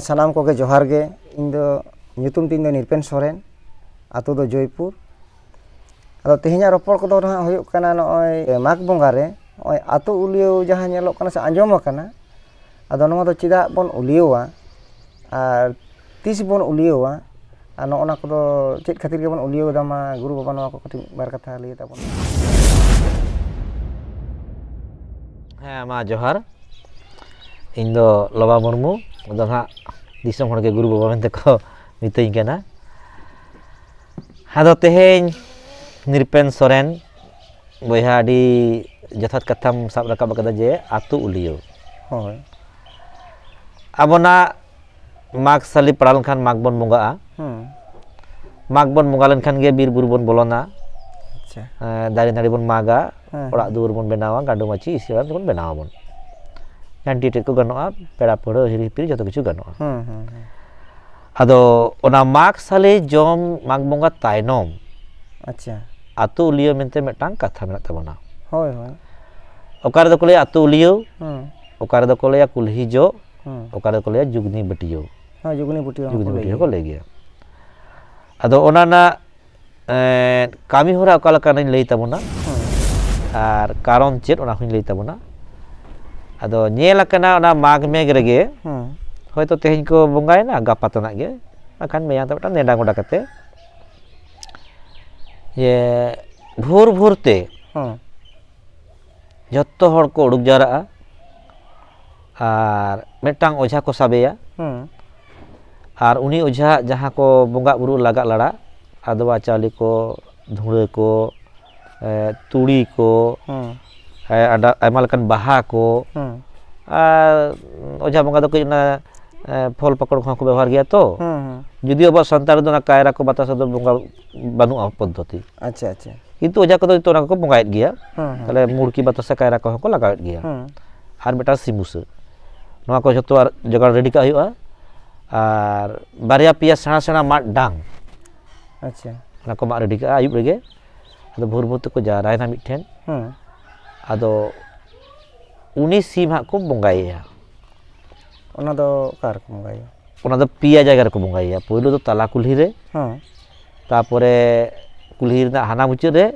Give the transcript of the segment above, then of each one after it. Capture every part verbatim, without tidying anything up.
ᱥᱟᱱᱟᱢ ᱠᱚᱜᱮ ᱡᱚᱦᱟᱨ ᱜᱮ᱾ ᱤᱧ ᱫᱚ, ᱧᱩᱛᱩᱢ ᱛᱤᱧ ᱫᱚ ᱱᱤᱨᱯᱮᱱ ᱥᱚᱨᱮᱱ, ᱟᱛᱳ ᱫᱚ ᱡᱚᱭᱯᱩᱨ᱾ ᱟᱫᱚ ᱛᱮᱦᱮᱧᱟᱜ ᱨᱚᱯᱚᱲ ᱠᱚᱫᱚ ᱱᱟᱦᱟᱜ ᱦᱩᱭᱩᱜ ᱠᱟᱱᱟ, ᱱᱚᱜᱼᱚᱭ ᱢᱟᱜᱽ ᱵᱚᱸᱜᱟ ᱨᱮ ᱱᱚᱜᱼᱚᱭ ᱟᱛᱳ ᱩᱞᱤᱭᱟᱹᱣ ᱡᱟᱦᱟᱸ ᱧᱮᱞᱚᱜ ᱠᱟᱱᱟ ᱥᱮ ᱟᱸᱡᱚᱢ ᱟᱠᱟᱱᱟ, ᱟᱫᱚ ᱱᱚᱣᱟ ᱫᱚ ᱪᱮᱫᱟᱜ ᱵᱚᱱ ᱩᱞᱤᱭᱟᱹᱣᱟ ᱟᱨ ᱛᱤᱥ ᱵᱚᱱ ᱩᱞᱤᱭᱟᱹᱣᱟ, ᱟᱨ ᱱᱚᱜᱼᱚ ᱱᱟ ᱠᱚᱫᱚ ᱪᱮᱫ ᱠᱷᱟᱹᱛᱤᱨ ᱜᱮᱵᱚᱱ ᱩᱞᱤᱭᱟᱹᱣ ᱮᱫᱟ, ᱢᱟ ᱜᱩᱨᱩ ᱵᱟᱵᱟ ᱱᱚᱣᱟ ᱠᱚ ᱠᱟᱹᱴᱤᱡ ᱵᱟᱨ ᱠᱟᱛᱷᱟ ᱞᱟᱹᱭ ᱛᱟᱵᱚᱱ᱾ ᱦᱮᱸ, ᱢᱟ ᱡᱚᱦᱟᱨ᱾ ᱤᱧ ᱫᱚ ᱞᱚᱵᱟ ᱢᱩᱨᱢᱩ, ᱟᱫᱚ ᱱᱟᱦᱟᱜ ᱫᱤᱥᱚᱢ ᱦᱚᱲ ᱜᱮ ᱜᱩᱨᱩ ᱵᱟᱵᱟ ᱢᱮᱱᱛᱮ ᱠᱚ ᱢᱤᱛᱟᱹᱧ ᱠᱟᱱᱟ᱾ ᱟᱫᱚ ᱛᱮᱦᱮᱧ ᱱᱤᱨᱯᱮᱱ ᱥᱚᱨᱮᱱ ᱵᱚᱭᱦᱟ, ᱟᱹᱰᱤ ᱡᱚᱛᱷᱟᱛ ᱠᱟᱛᱷᱟᱢ ᱥᱟᱵ ᱨᱟᱠᱟᱵ ᱟᱠᱟᱫᱟ ᱡᱮ ᱟᱹᱛᱩ ᱩᱞᱤᱭᱟᱹᱣ᱾ ᱦᱳᱭ᱾ ᱟᱵᱚᱱᱟᱜ ᱢᱟᱜᱽ ᱥᱟᱞᱮ ᱯᱟᱲᱟᱣ ᱞᱮᱱᱠᱷᱟᱱ ᱢᱟᱜᱽ ᱵᱚᱱ ᱵᱚᱸᱜᱟᱜᱼᱟ᱾ ᱦᱩᱸ᱾ ᱢᱟᱜᱽ ᱵᱚᱱ ᱵᱚᱸᱜᱟ ᱞᱮᱱᱠᱷᱟᱱ ᱜᱮ ᱵᱤᱨ ᱵᱩᱨᱩ ᱵᱚᱱ ᱵᱚᱞᱚᱱᱟ᱾ ᱟᱪᱪᱷᱟ᱾ ᱮᱸ, ᱫᱟᱨᱮ ᱱᱟᱹᱲᱤ ᱵᱚᱱ ᱢᱟᱜᱟ, ᱦᱮᱸ, ᱚᱲᱟᱜ ᱦᱮᱸ᱾ ᱫᱩᱣᱟᱹᱨ ᱵᱚᱱ ᱵᱮᱱᱟᱣᱟ, ᱜᱟᱸᱰᱚ ᱢᱟᱹᱪᱤ ᱤᱥᱤᱱ ᱚᱲᱟᱜ ᱵᱚᱱ ᱵᱮᱱᱟᱣ ᱟᱵᱚᱱ᱾ ᱡᱷᱟᱹᱱᱴᱤ ᱴᱮᱫ ᱠᱚ ᱜᱟᱱᱚᱜᱼᱟ, ᱯᱮᱲᱟ ᱯᱟᱹᱲᱦᱟᱹ ᱦᱤᱨᱤ ᱦᱤᱯᱤᱨ ᱡᱚᱛᱚ ᱠᱤᱪᱷᱩ ᱜᱟᱱᱚᱜᱼᱟ᱾ ᱦᱩᱸ, ᱦᱩᱸ, ᱦᱩᱸ᱾ ᱟᱫᱚ ᱚᱱᱟ ᱢᱟᱜᱽ ᱥᱟᱞᱮ ᱡᱚᱢ, ᱢᱟᱜᱽ ᱵᱚᱸᱜᱟ ᱛᱟᱭᱱᱚᱢ ᱟᱪᱪᱷᱟ᱾ ᱟᱹᱛᱩ ᱩᱞᱤᱭᱟᱹ ᱢᱮᱱᱛᱮ ᱢᱤᱫᱴᱟᱝ ᱠᱟᱛᱷᱟ ᱢᱮᱱᱟᱜ ᱛᱟᱵᱚᱱᱟ᱾ ᱦᱳᱭ, ᱦᱳᱭ᱾ ᱚᱠᱟ ᱨᱮᱫᱚ ᱠᱚ ᱞᱟᱹᱭᱟ ᱟᱹᱛᱩ ᱩᱞᱤᱭᱟᱹᱣ, ᱦᱩᱸ᱾ ᱚᱠᱟ ᱨᱮᱫᱚ ᱠᱚ ᱞᱟᱹᱭᱟ ᱠᱩᱞᱦᱤ ᱡᱚᱜ, ᱦᱩᱸ᱾ ᱚᱠᱟ ᱨᱮᱫᱚ ᱠᱚ ᱞᱟᱹᱭᱟ ᱡᱩᱜᱽᱱᱤ ᱵᱟᱹᱴᱤᱭᱟᱹᱣ᱾ ᱦᱮᱸ, ᱡᱩᱜᱽᱱᱤ ᱵᱟᱹᱴᱤᱭᱟᱹᱣ ᱦᱚᱸ ᱡᱩᱜᱽᱱᱤ ᱠᱚ ᱞᱟᱹᱭ ᱵᱟᱹᱴᱤᱭᱟᱹᱣ ᱜᱮᱭᱟ᱾ ᱦᱚᱸᱠᱚ ᱞᱟᱹᱭ ᱜᱮᱭᱟ᱾ ᱟᱫᱚ ᱚᱱᱟ ᱨᱮᱱᱟᱜ, ᱮᱸ, ᱠᱟᱹᱢᱤ ᱦᱚᱨᱟ ᱚᱠᱟ ᱞᱮᱠᱟᱱᱟᱜ ᱤᱧ ᱞᱟᱹᱭ ᱛᱟᱵᱚᱱᱟ, ᱦᱩᱸ᱾ ᱟᱨ ᱠᱟᱨᱚᱱ ᱪᱮᱫ, ᱚᱱᱟ ᱦᱚᱸᱧ ᱞᱟᱹᱭ ᱛᱟᱵᱚᱱᱟ᱾ ᱟᱫᱚ ᱧᱮᱞ ᱟᱠᱟᱱᱟ ᱚᱱᱟ ᱢᱟᱜᱽ ᱢᱮᱜᱽ ᱨᱮᱜᱮ, ᱦᱩᱸ᱾ ᱦᱚᱭᱛᱳ ᱛᱮᱦᱮᱧ ᱠᱚ ᱵᱚᱸᱜᱟᱭᱮᱱᱟ, ᱜᱟᱯᱟ ᱛᱮᱱᱟᱜ ᱜᱮ, ᱵᱟᱠᱷᱟᱱ ᱢᱮᱭᱟᱝ ᱛᱮ ᱢᱤᱫᱴᱟᱝ ᱱᱮᱰᱟ ᱜᱚᱸᱰᱟ ᱠᱟᱛᱮ, ᱡᱮ ᱵᱷᱳᱨ ᱵᱷᱳᱨ ᱛᱮ ᱦᱩᱸ᱾ ᱡᱷᱚᱛᱚ ᱦᱚᱲ ᱠᱚ ᱩᱰᱩᱠ ᱡᱟᱣᱨᱟᱜᱼᱟ ᱟᱨ ᱢᱤᱫᱴᱟᱝ ᱚᱡᱷᱟ ᱠᱚ ᱥᱟᱵᱮᱭᱟ᱾ ᱦᱩᱸ᱾ ᱟᱨ ᱩᱱᱤ ᱚᱡᱷᱟ ᱡᱟᱦᱟᱸ ᱠᱚ ᱵᱚᱸᱜᱟ ᱵᱩᱨᱩ ᱞᱟᱜᱟᱜ ᱞᱟᱲᱟᱜ, ᱟᱫᱽᱣᱟ ᱪᱟᱣᱞᱮ ᱠᱚ, ᱫᱷᱩᱲᱟᱹ ᱠᱚ, ᱮ, ᱛᱩᱲᱤ ᱠᱚ, ᱦᱩᱸ᱾ ᱮ, ᱟᱰᱟ-, ᱟᱭᱢᱟ ᱞᱮᱠᱟᱱ ᱵᱟᱦᱟ ᱠᱚ, ᱦᱩᱸ᱾ ᱟᱨ ᱚᱡᱷᱟ ᱵᱚᱸᱜᱟ ᱫᱚ ᱠᱟᱹᱡ ᱚᱱᱟ, ᱮ, ᱯᱷᱚᱞ ᱯᱟᱠᱚᱲ ᱠᱚᱦᱚᱸ ᱠᱚ ᱵᱮᱵᱚᱦᱟᱨ ᱜᱮᱭᱟ ᱛᱚ᱾ ᱦᱩᱸ, ᱦᱩᱸ᱾ ᱡᱩᱫᱤ ᱟᱵᱚᱣᱟᱜ ᱥᱟᱱᱛᱟᱲ ᱫᱚ ᱚᱱᱟ ᱠᱟᱭᱨᱟ ᱠᱚ ᱵᱟᱛᱟᱥᱟ ᱫᱚ ᱵᱚᱸᱜᱟ ᱵᱟᱹᱱᱩᱜᱼᱟ ᱯᱚᱫᱽᱫᱷᱚᱛᱤ᱾ ᱟᱪᱪᱷᱟ, ᱟᱪᱪᱷᱟ᱾ ᱠᱤᱱᱛᱩ ᱚᱡᱷᱟ ᱠᱚᱫᱚ ᱡᱚᱛᱚ ᱚᱱᱟ ᱠᱚᱠᱚ ᱵᱚᱸᱜᱟᱭᱮᱫ ᱜᱮᱭᱟ᱾ ᱦᱩᱸ, ᱦᱩᱸ᱾ ᱛᱟᱦᱞᱮ ᱢᱩᱲᱠᱤ ᱵᱟᱛᱟᱥᱟ ᱠᱟᱭᱨᱟ ᱠᱚᱦᱚᱸ ᱠᱚ ᱞᱟᱜᱟᱣᱮᱫ ᱜᱮᱭᱟ᱾ ᱦᱩᱸ᱾ ᱟᱨ ᱢᱤᱫᱴᱟᱝ ᱥᱤᱢ ᱵᱩᱥᱟᱹᱜ᱾ ᱱᱚᱣᱟ ᱠᱚ ᱡᱷᱚᱛᱚ ᱟᱨ ᱡᱚᱜᱟᱲ ᱨᱮᱰᱤ ᱠᱟᱜ ᱦᱩᱭᱩᱜᱼᱟ᱾ ᱟᱨ ᱵᱟᱨᱭᱟ ᱯᱮᱭᱟ ᱥᱮᱬᱟ ᱥᱮᱬᱟ ᱢᱟᱫ ᱰᱟᱝ᱾ ᱟᱪᱪᱷᱟ᱾ ᱚᱱᱟ ᱠᱚ ᱢᱟᱜ ᱨᱮᱰᱤ ᱠᱟᱜᱼᱟ ᱟᱹᱭᱩᱵ ᱨᱮᱜᱮ᱾ ᱟᱫᱚ ᱵᱷᱳᱨ ᱵᱷᱳᱨ ᱛᱮᱠᱚ ᱡᱟᱣᱨᱟᱭᱮᱱᱟ ᱢᱤᱫᱴᱷᱮᱱ᱾ ᱦᱩᱸ᱾ ᱟᱫᱚ ᱩᱱᱤ ᱥᱤᱢ ᱦᱟᱸᱜ ᱠᱚ ᱵᱚᱸᱜᱟᱭᱮᱭᱟ᱾ ᱚᱱᱟ ᱫᱚ ᱚᱠᱟ ᱨᱮᱠᱚ ᱵᱚᱸᱜᱟᱭᱟ? ᱚᱱᱟ ᱫᱚ ᱯᱮᱭᱟ ᱡᱟᱭᱜᱟ ᱨᱮᱠᱚ ᱵᱚᱸᱜᱟᱭᱟ᱾ ᱯᱳᱭᱞᱳ ᱫᱚ ᱛᱟᱞᱟ ᱠᱩᱞᱦᱤ ᱨᱮ, ᱦᱮᱸ᱾ ᱛᱟᱯᱚᱨᱮ ᱠᱩᱞᱦᱤ ᱨᱮᱱᱟᱜ ᱦᱟᱱᱟ ᱢᱩᱪᱟᱹᱫ ᱨᱮ,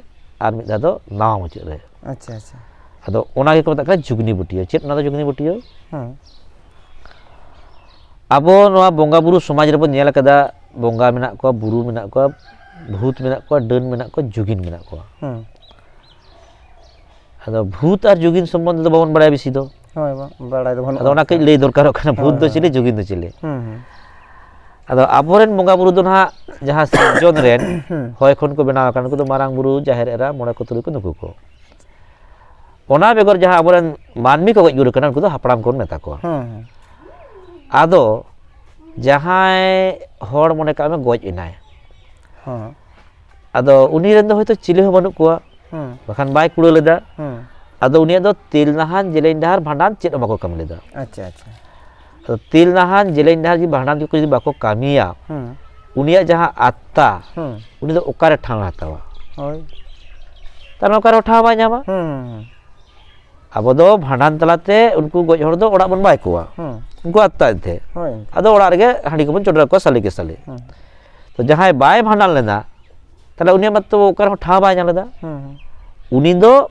ᱟᱨ ᱢᱤᱫ ᱫᱷᱟᱣ ᱫᱚ ᱱᱟᱣᱟ ᱢᱩᱪᱟᱹᱫ ᱨᱮ᱾ ᱟᱪᱪᱷᱟ, ᱟᱪᱪᱷᱟ᱾ ᱟᱫᱚ ᱚᱱᱟ ᱜᱮᱠᱚ ᱢᱮᱛᱟᱜ ᱠᱟᱱᱟ ᱡᱩᱜᱽᱱᱤ ᱵᱟᱹᱴᱭᱟᱹ᱾ ᱪᱮᱫ ᱚᱱᱟ ᱫᱚ ᱡᱩᱜᱽᱱᱤ ᱵᱟᱹᱴᱭᱟᱹ? ᱦᱮᱸ᱾ ᱟᱵᱚ ᱱᱚᱣᱟ ᱵᱚᱸᱜᱟ ᱵᱩᱨᱩ ᱥᱚᱢᱟᱡᱽ ᱨᱮᱵᱚᱱ ᱧᱮᱞ ᱟᱠᱟᱫᱟ, ᱵᱚᱸᱜᱟ ᱢᱮᱱᱟᱜ ᱠᱚᱣᱟ, ᱵᱩᱨᱩ ᱢᱮᱱᱟᱜ ᱠᱚᱣᱟ, ᱵᱷᱩᱛ ᱢᱮᱱᱟᱜ ᱠᱚᱣᱟ, ᱰᱟᱹᱱ ᱢᱮᱱᱟᱜ ᱠᱚᱣᱟ, ᱡᱩᱜᱤᱱ ᱢᱮᱱᱟᱜ ᱠᱚᱣᱟ᱾ ᱦᱮᱸ᱾ ᱟᱫᱚ ᱵᱷᱩᱛ ᱟᱨ ᱡᱩᱜᱤᱱ ᱥᱚᱢᱵᱚᱱᱫᱷᱮ ᱫᱚ ᱵᱟᱵᱚᱱ ᱵᱟᱲᱟᱭᱟ ᱵᱮᱥᱤ ᱫᱚ᱾ ᱦᱳᱭ, ᱵᱟᱝ, ᱵᱟᱲᱟᱭ ᱫᱚ ᱵᱟᱹᱱᱩᱜᱼᱟ᱾ ᱟᱫᱚ ᱚᱱᱟ ᱠᱟᱹᱡ ᱞᱟᱹᱭ ᱫᱚᱨᱠᱟᱨᱚᱜ ᱠᱟᱱᱟ, ᱵᱷᱩᱛ ᱦᱳᱭ, ᱫᱚ ᱦᱳᱭ᱾ ᱪᱤᱞᱤ, ᱡᱩᱜᱤᱱ ᱫᱚ ᱪᱤᱞᱤ? ᱦᱩᱸ, ᱦᱩᱸ᱾ ᱟᱫᱚ ᱟᱵᱚᱨᱮᱱ ᱵᱚᱸᱜᱟ ᱵᱩᱨᱩ ᱫᱚ ᱱᱟᱦᱟᱜ ᱡᱟᱦᱟᱸ ᱥᱤᱨᱡᱚᱱ ᱨᱮᱱ ᱦᱩᱸ᱾ ᱦᱚᱭ ᱠᱷᱚᱱ ᱠᱚ ᱵᱮᱱᱟᱣ ᱟᱠᱟᱱ, ᱩᱱᱠᱩ ᱫᱚ ᱢᱟᱨᱟᱝ ᱵᱩᱨᱩ, ᱡᱟᱦᱮᱨ ᱮᱨᱟ, ᱢᱚᱬᱮ ᱠᱚ, ᱛᱩᱨᱩᱭ ᱠᱚ, ᱱᱩᱠᱩ ᱠᱚ᱾ ᱚᱱᱟ ᱵᱮᱜᱚᱨ ᱡᱟᱦᱟᱸ ᱟᱵᱚᱨᱮᱱ ᱢᱟᱹᱱᱢᱤ ᱠᱚ ᱜᱚᱡ ᱜᱩᱨ ᱟᱠᱟᱱᱟ, ᱩᱱᱠᱩ ᱫᱚ ᱦᱟᱯᱲᱟᱢ ᱠᱚᱵᱚᱱ ᱢᱮᱛᱟ ᱠᱚᱣᱟ᱾ ᱦᱩᱸ, ᱦᱩᱸ᱾ ᱟᱫᱚ ᱡᱟᱦᱟᱸᱭ ᱦᱚᱲ, ᱢᱚᱱᱮ ᱠᱟᱜ ᱢᱮ, ᱜᱚᱡ ᱮᱱᱟᱭ, ᱦᱮᱸ᱾ ᱟᱫᱚ ᱩᱱᱤ ᱨᱮᱱ ᱫᱚ ᱦᱚᱭᱛᱳ ᱪᱤᱞᱤ ᱦᱚᱸ ᱵᱟᱹᱱᱩᱜ ᱠᱚᱣᱟ, ᱦᱩᱸ᱾ ᱵᱟᱠᱷᱟᱱ ᱵᱟᱭ ᱠᱩᱲᱟᱹ ᱞᱮᱫᱟ᱾ ᱦᱩᱸ᱾ ᱟᱫᱚ ᱩᱱᱤᱭᱟᱜ ᱫᱚ ᱛᱮᱞ ᱱᱟᱦᱟᱱ, ᱡᱮᱞᱮᱧ ᱰᱟᱦᱟᱨ, ᱵᱷᱟᱸᱰᱟᱱ ᱪᱮᱫ ᱦᱚᱸ ᱵᱟᱠᱚ ᱠᱟᱹᱢᱤ ᱞᱮᱫᱟ᱾ ᱟᱪᱪᱷᱟ, ᱟᱪᱪᱷᱟ᱾ ᱟᱫᱚ ᱛᱮᱞ ᱱᱟᱦᱟᱱ, ᱡᱮᱞᱮᱧ ᱰᱟᱦᱟᱨ ᱡᱩᱫᱤ, ᱵᱷᱟᱸᱰᱟᱱ ᱡᱩᱫᱤ ᱵᱟᱠᱚ ᱠᱟᱹᱢᱤᱭᱟ, ᱦᱩᱸ᱾ ᱩᱱᱤᱭᱟᱜ ᱡᱟᱦᱟᱸ ᱟᱛᱛᱟ, ᱦᱩᱸ᱾ ᱩᱱᱤ ᱫᱚ ᱚᱠᱟᱨᱮ ᱴᱷᱟᱶ ᱮ ᱦᱟᱛᱟᱣᱟ? ᱦᱳᱭ᱾ ᱛᱟᱨ ᱢᱟᱱᱮ ᱚᱠᱟᱨᱮ ᱴᱷᱟᱶ ᱵᱟᱭ ᱧᱟᱢᱟ᱾ ᱦᱩᱸ, ᱦᱩᱸ, ᱦᱩᱸ᱾ ᱟᱵᱚ ᱫᱚ ᱵᱷᱟᱸᱰᱟᱱ ᱛᱟᱞᱟᱛᱮ ᱩᱱᱠᱩ ᱜᱚᱡ ᱦᱚᱲ ᱫᱚ ᱚᱲᱟᱜ ᱵᱚᱱ ᱵᱟᱭ ᱠᱚᱣᱟ, ᱦᱩᱸ᱾ ᱩᱱᱠᱩ ᱟᱛᱛᱟ ᱮᱱᱛᱮ᱾ ᱦᱳᱭ, ᱮᱱᱛᱮ᱾ ᱟᱫᱚ ᱚᱲᱟᱜ ᱨᱮᱜᱮ ᱦᱟᱺᱰᱤ ᱠᱚᱵᱚᱱ ᱪᱚᱰᱚᱨ ᱟᱠᱚᱣᱟ ᱥᱟᱞᱮ ᱠᱮ ᱥᱟᱞᱮ᱾ ᱦᱩᱸ᱾ ᱛᱚ ᱡᱟᱦᱟᱸᱭ ᱵᱟᱭ ᱵᱷᱟᱸᱰᱟᱱ ᱞᱮᱱᱟ, ᱛᱟᱦᱞᱮ ᱩᱱᱤᱭᱟᱜ ᱢᱟᱛᱚ ᱚᱠᱟ ᱨᱮᱦᱚᱸ ᱴᱷᱟᱶ ᱵᱟᱭ ᱧᱟᱢ ᱞᱮᱫᱟ᱾ ᱦᱩᱸ, ᱦᱩᱸ᱾ ᱩᱱᱤ ᱫᱚ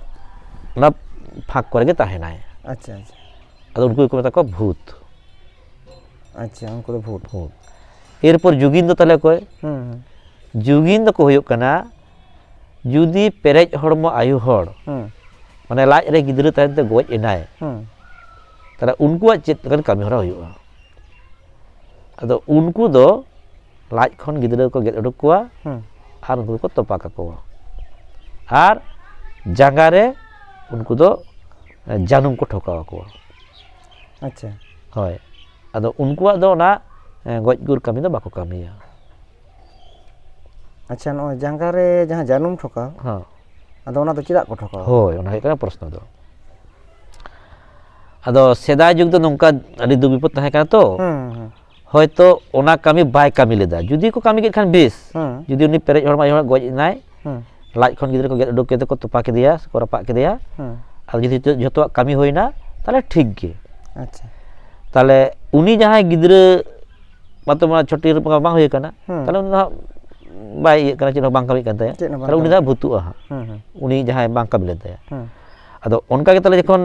ᱚᱱᱟ ᱯᱷᱟᱸᱠ ᱠᱚᱨᱮ ᱜᱮ ᱛᱟᱦᱮᱱᱟᱭ᱾ ᱟᱪᱪᱷᱟ, ᱟᱪᱪᱷᱟ᱾ ᱟᱫᱚ ᱩᱱᱠᱩ ᱜᱮᱠᱚ ᱢᱮᱛᱟ ᱠᱚᱣᱟ ᱵᱷᱩᱛ᱾ ᱟᱪᱪᱷᱟ, ᱩᱱᱠᱩ ᱫᱚ ᱵᱷᱩᱛ᱾ ᱵᱷᱩᱛ᱾ ᱮᱨᱯᱚᱨ ᱡᱩᱜᱤᱱ ᱫᱚ ᱛᱟᱦᱞᱮ ᱚᱠᱚᱭ? ᱦᱩᱸ, ᱦᱩᱸ᱾ ᱡᱩᱜᱤᱱ ᱫᱚᱠᱚ ᱦᱩᱭᱩᱜ ᱠᱟᱱᱟ, ᱡᱩᱫᱤ ᱯᱮᱨᱮᱡ ᱦᱚᱲᱢᱚ ᱟᱭᱩ ᱦᱚᱲ, ᱦᱩᱸ᱾ ᱢᱟᱱᱮ ᱞᱟᱡ ᱨᱮ ᱜᱤᱫᱽᱨᱟᱹ ᱛᱟᱦᱮᱱ ᱛᱮ ᱜᱚᱡ ᱮᱱᱟᱭ, ᱦᱩᱸ᱾ ᱛᱟᱦᱞᱮ ᱩᱱᱠᱩᱣᱟᱜ ᱪᱮᱫ ᱞᱮᱠᱟᱱ ᱠᱟᱹᱢᱤ ᱦᱚᱨᱟ ᱦᱩᱭᱩᱜᱼᱟ? ᱟᱫᱚ ᱩᱱᱠᱩ ᱫᱚ ᱞᱟᱡ ᱠᱷᱚᱱ ᱜᱤᱫᱽᱨᱟᱹ ᱠᱚ ᱜᱮᱫ ᱩᱰᱩᱠ ᱠᱚᱣᱟ, ᱦᱩᱸ᱾ ᱟᱨ ᱩᱱᱠᱩ ᱫᱚᱠᱚ ᱛᱚᱯᱟ ᱠᱟᱠᱚᱣᱟ, ᱟᱨ ᱡᱟᱸᱜᱟ ᱨᱮ ᱩᱱᱠᱩ ᱫᱚ ᱡᱟᱹᱱᱩᱢ ᱠᱚ ᱴᱷᱚᱠᱟᱣ ᱟᱠᱚᱣᱟ᱾ ᱟᱪᱪᱷᱟ᱾ ᱦᱳᱭ, ᱟᱫᱚ ᱩᱱᱠᱩᱣᱟᱜ ᱫᱚ ᱚᱱᱟ, ᱮ, ᱜᱚᱡ ᱜᱩᱨ ᱠᱟᱹᱢᱤ ᱫᱚ ᱵᱟᱠᱚ ᱠᱟᱹᱢᱤᱭᱟ᱾ ᱟᱪᱪᱷᱟ, ᱱᱚᱜᱼᱚᱭ ᱡᱟᱸᱜᱟ ᱨᱮ ᱡᱟᱦᱟᱸ ᱡᱟᱹᱱᱩᱢ ᱴᱷᱚᱠᱟᱣ, ᱦᱚᱸ᱾ ᱟᱫᱚ ᱚᱱᱟ ᱫᱚ ᱪᱮᱫᱟᱜ ᱠᱚ ᱴᱷᱚᱠᱟᱣᱟ? ᱦᱳᱭ, ᱚᱱᱟ ᱦᱩᱭᱩᱜ ᱠᱟᱱᱟ ᱯᱨᱚᱥᱱᱚ ᱫᱚ᱾ ᱟᱫᱚ ᱥᱮᱫᱟᱭ ᱡᱩᱜᱽ ᱫᱚ ᱱᱚᱝᱠᱟ ᱟᱹᱰᱤ ᱫᱩᱠ ᱵᱤᱯᱚᱫ ᱛᱟᱦᱮᱸ ᱠᱟᱱᱟ ᱛᱚ, ᱦᱩᱸ, ᱦᱩᱸ᱾ ᱦᱚᱭᱛᱚ ᱚᱱᱟ ᱠᱟᱹᱢᱤ ᱵᱟᱭ ᱠᱟᱹᱢᱤ ᱞᱮᱫᱟ᱾ ᱡᱩᱫᱤ ᱠᱚ ᱠᱟᱹᱢᱤ ᱠᱮᱫ ᱠᱷᱟᱱ ᱵᱮᱥ, ᱦᱩᱸ᱾ ᱡᱩᱫᱤ ᱩᱱᱤ ᱯᱮᱨᱮᱡ ᱦᱚᱲᱢᱚ ᱟᱭᱳ ᱦᱚᱲ ᱜᱚᱡ ᱮᱱᱟᱭ, ᱦᱩᱸ᱾ ᱞᱟᱡ ᱠᱷᱚᱱ ᱜᱤᱫᱽᱨᱟᱹ ᱠᱚ ᱜᱮᱫ ᱩᱰᱩᱠ ᱠᱮᱫᱮ ᱠᱚ, ᱛᱚᱯᱟ ᱠᱮᱫᱮᱭᱟ ᱥᱮ ᱠᱚ ᱨᱟᱯᱟᱜ ᱠᱮᱫᱮᱭᱟ, ᱦᱩᱸ᱾ ᱟᱨ ᱡᱩᱫᱤ ᱡᱚᱛᱚᱣᱟᱜ ᱠᱟᱹᱢᱤ ᱦᱩᱭᱱᱟ, ᱛᱟᱦᱞᱮ ᱴᱷᱤᱠ ᱜᱮ᱾ ᱟᱪᱪᱷᱟ᱾ ᱛᱟᱦᱚᱞᱮ ᱩᱱᱤ ᱡᱟᱦᱟᱸᱭ ᱜᱤᱫᱽᱨᱟᱹ ᱢᱟᱛᱚ ᱢᱟ ᱪᱷᱚᱴᱤ ᱨᱮ ᱵᱟᱝ ᱦᱩᱭ ᱟᱠᱟᱱᱟ, ᱦᱩᱸ᱾ ᱛᱟᱦᱚᱞᱮ ᱩᱱᱤ ᱫᱚ ᱦᱟᱸᱜ ᱵᱟᱭ ᱤᱭᱟᱹᱜ ᱠᱟᱱᱟ, ᱪᱮᱫ ᱦᱚᱸ ᱵᱟᱝ ᱠᱟᱹᱢᱤᱜ ᱠᱟᱱ ᱛᱟᱭᱟ᱾ ᱪᱮᱫ ᱦᱚᱸ ᱵᱟᱝ ᱛᱟᱦᱚᱞᱮ ᱩᱱᱤ ᱫᱚ ᱠᱟᱹᱢᱤ᱾ ᱦᱟᱸᱜ ᱵᱷᱩᱛᱩᱜᱼᱟ ᱦᱟᱸᱜ᱾ ᱦᱩᱸ, ᱦᱩᱸ᱾ ᱩᱱᱤ ᱡᱟᱦᱟᱸᱭ ᱵᱟᱝ ᱠᱟᱹᱢᱤ ᱞᱮᱱ ᱛᱟᱭᱟ᱾ ᱦᱩᱸ᱾ ᱟᱫᱚ ᱚᱱᱠᱟ ᱜᱮ ᱛᱟᱦᱚᱞᱮ ᱡᱚᱠᱷᱚᱱ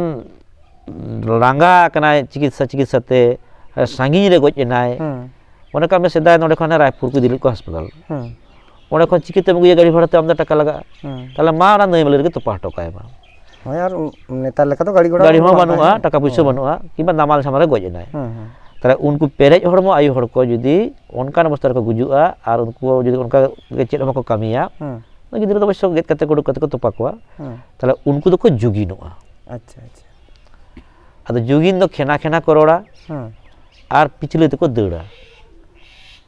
ᱞᱟᱸᱜᱟ ᱟᱠᱟᱱᱟᱭ ᱪᱤᱠᱤᱛᱥᱟ ᱪᱤᱠᱤᱛᱥᱟ ᱛᱮ, ᱥᱟᱺᱜᱤᱧ ᱨᱮ ᱜᱚᱡ ᱮᱱᱟᱭ, ᱦᱩᱸ᱾ ᱢᱚᱱᱮ ᱠᱟᱜ ᱢᱮ ᱥᱮᱫᱟᱭ ᱱᱚᱰᱮ ᱠᱷᱚᱱ ᱨᱟᱭᱯᱩᱨ ᱠᱚ ᱤᱫᱤ ᱞᱮᱫ ᱠᱚᱣᱟ ᱦᱟᱥᱯᱟᱛᱟᱞ᱾ ᱦᱩᱸ᱾ ᱚᱸᱰᱮ ᱠᱷᱚᱱ ᱪᱤᱠᱟᱹᱛᱮᱢ ᱟᱹᱜᱩᱭᱟ ᱜᱟᱹᱰᱤ ᱵᱷᱟᱲᱟ ᱛᱮ ᱟᱢ ᱫᱚ ᱴᱟᱠᱟ ᱞᱟᱜᱟᱜᱼᱟ᱾ ᱦᱩᱸ᱾ ᱛᱟᱦᱚᱞᱮ ᱢᱟ ᱚᱱᱟ ᱱᱟᱹᱭ ᱢᱟᱹᱞᱤ ᱨᱮᱜᱮ ᱛᱚᱯᱟ ᱦᱚᱴᱚ ᱠᱟᱭ ᱢᱟ᱾ ᱦᱳᱭ, ᱟᱨ ᱱᱮᱛᱟᱨ ᱞᱮᱠᱟ ᱫᱚ ᱜᱟᱹᱰᱤ ᱜᱷᱚᱲᱟ ᱜᱟᱹᱰᱤ ᱦᱚᱸ ᱵᱟᱝ ᱵᱟᱹᱱᱩᱜᱼᱟ, ᱛᱟᱦᱮᱸ᱾ ᱴᱟᱠᱟ ᱯᱩᱭᱥᱟᱹ ᱦᱳᱭ᱾ ᱵᱟᱹᱱᱩᱜᱼᱟ, ᱠᱤᱝᱵᱟ ᱱᱟᱢᱟᱞ ᱪᱷᱟᱢᱟᱞ ᱨᱮ ᱜᱚᱡ ᱮᱱᱟᱭ᱾ ᱦᱩᱸ, ᱦᱩᱸ᱾ ᱛᱟᱦᱚᱞᱮ ᱩᱱᱠᱩ ᱯᱮᱨᱮᱡ ᱦᱚᱲᱢᱚ ᱟᱭᱳ ᱦᱚᱲ ᱠᱚ ᱡᱩᱫᱤ ᱚᱱᱠᱟᱱ ᱚᱵᱚᱥᱛᱟ ᱨᱮᱠᱚ ᱜᱩᱡᱩᱜᱼᱟ ᱟᱨ ᱩᱱᱠᱩ ᱡᱩᱫᱤ ᱚᱱᱠᱟ ᱜᱮ ᱪᱮᱫ ᱦᱚᱸ ᱵᱟᱠᱚ ᱠᱟᱹᱢᱤᱭᱟ, ᱦᱩᱸ᱾ ᱜᱤᱫᱽᱨᱟᱹ ᱫᱚ ᱚᱵᱚᱥᱥᱚ ᱜᱮᱫ ᱠᱟᱛᱮ ᱠᱚ ᱩᱰᱩᱠ ᱠᱟᱛᱮ ᱠᱚ ᱛᱚᱯᱟ ᱠᱚᱣᱟ᱾ ᱦᱩᱸ᱾ ᱛᱟᱦᱚᱞᱮ ᱩᱱᱠᱩ ᱫᱚᱠᱚ ᱡᱩᱜᱤᱱᱚᱜᱼᱟ᱾ ᱟᱪᱪᱷᱟ, ᱟᱪᱪᱷᱟ᱾ ᱟᱫᱚ ᱡᱩᱜᱤᱱ ᱫᱚ ᱠᱷᱮᱱᱟ ᱠᱷᱮᱱᱟ ᱠᱚ ᱨᱚᱲᱟ᱾ ᱦᱩᱸ᱾ ᱟᱨ ᱯᱤᱪᱷᱞᱟᱹ ᱛᱮᱠᱚ ᱫᱟᱹᱲᱟ᱾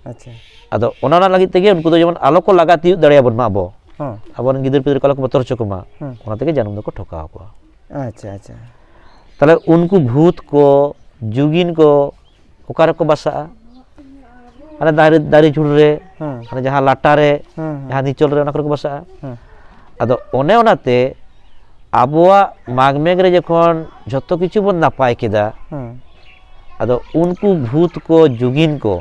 ᱟᱪᱪᱷᱟ᱾ ᱟᱫᱚ ᱚᱱᱟ ᱞᱟᱹᱜᱤᱫ ᱛᱮᱜᱮ ᱩᱱᱠᱩ ᱫᱚ ᱡᱮᱢᱚᱱ ᱟᱞᱚ ᱠᱚ ᱞᱟᱜᱟ ᱛᱤᱭᱳᱜ ᱫᱟᱲᱮᱭᱟᱵᱚᱱ ᱢᱟ ᱟᱵᱚ᱾ ᱦᱩᱸ᱾ ᱟᱵᱚᱨᱮᱱ ᱜᱤᱫᱟᱹᱨ ᱯᱤᱫᱟᱹᱨ ᱠᱚ ᱟᱞᱚ ᱠᱚ ᱵᱚᱛᱚᱨ ᱦᱚᱪᱚ ᱠᱚᱢᱟ᱾ ᱦᱩᱸ᱾ ᱚᱱᱟ ᱛᱮᱜᱮ ᱡᱟᱹᱱᱩᱢ ᱫᱚᱠᱚ ᱴᱷᱚᱠᱟᱣ ᱟᱠᱚᱣᱟ᱾ ᱟᱪᱪᱷᱟ, ᱟᱪᱪᱷᱟ᱾ ᱛᱟᱦᱞᱮ ᱩᱱᱠᱩ ᱵᱷᱩᱛ ᱠᱚ, ᱡᱩᱜᱤᱱ ᱠᱚ ᱚᱠᱟ ᱨᱮᱠᱚ ᱵᱟᱥᱟᱜᱼᱟ? ᱦᱟᱱᱮ ᱫᱟᱨᱮ, ᱫᱟᱨᱮ ᱡᱷᱩᱲ ᱨᱮ, ᱦᱩᱸ᱾ ᱦᱟᱱᱮ ᱡᱟᱦᱟᱸ ᱞᱟᱴᱟ ᱨᱮ, ᱦᱩᱸ, ᱦᱩᱸ᱾ ᱡᱟᱦᱟᱸ ᱱᱤᱪᱚᱞ ᱨᱮ, ᱚᱱᱟ ᱠᱚᱨᱮ ᱠᱚ ᱵᱟᱥᱟᱜᱼᱟ᱾ ᱦᱩᱸ᱾ ᱟᱫᱚ ᱚᱱᱮ ᱚᱱᱟᱛᱮ ᱟᱵᱚᱣᱟᱜ ᱢᱟᱜᱽ ᱢᱮᱜᱽ ᱨᱮ ᱡᱚᱠᱷᱚᱱ ᱡᱷᱚᱛᱚ ᱠᱤᱪᱷᱩ ᱵᱚᱱ ᱱᱟᱯᱟᱭ ᱠᱮᱫᱟ, ᱦᱩᱸ᱾ ᱟᱫᱚ ᱩᱱᱠᱩ ᱵᱷᱩᱛ ᱠᱚ, ᱡᱩᱜᱤᱱ ᱠᱚ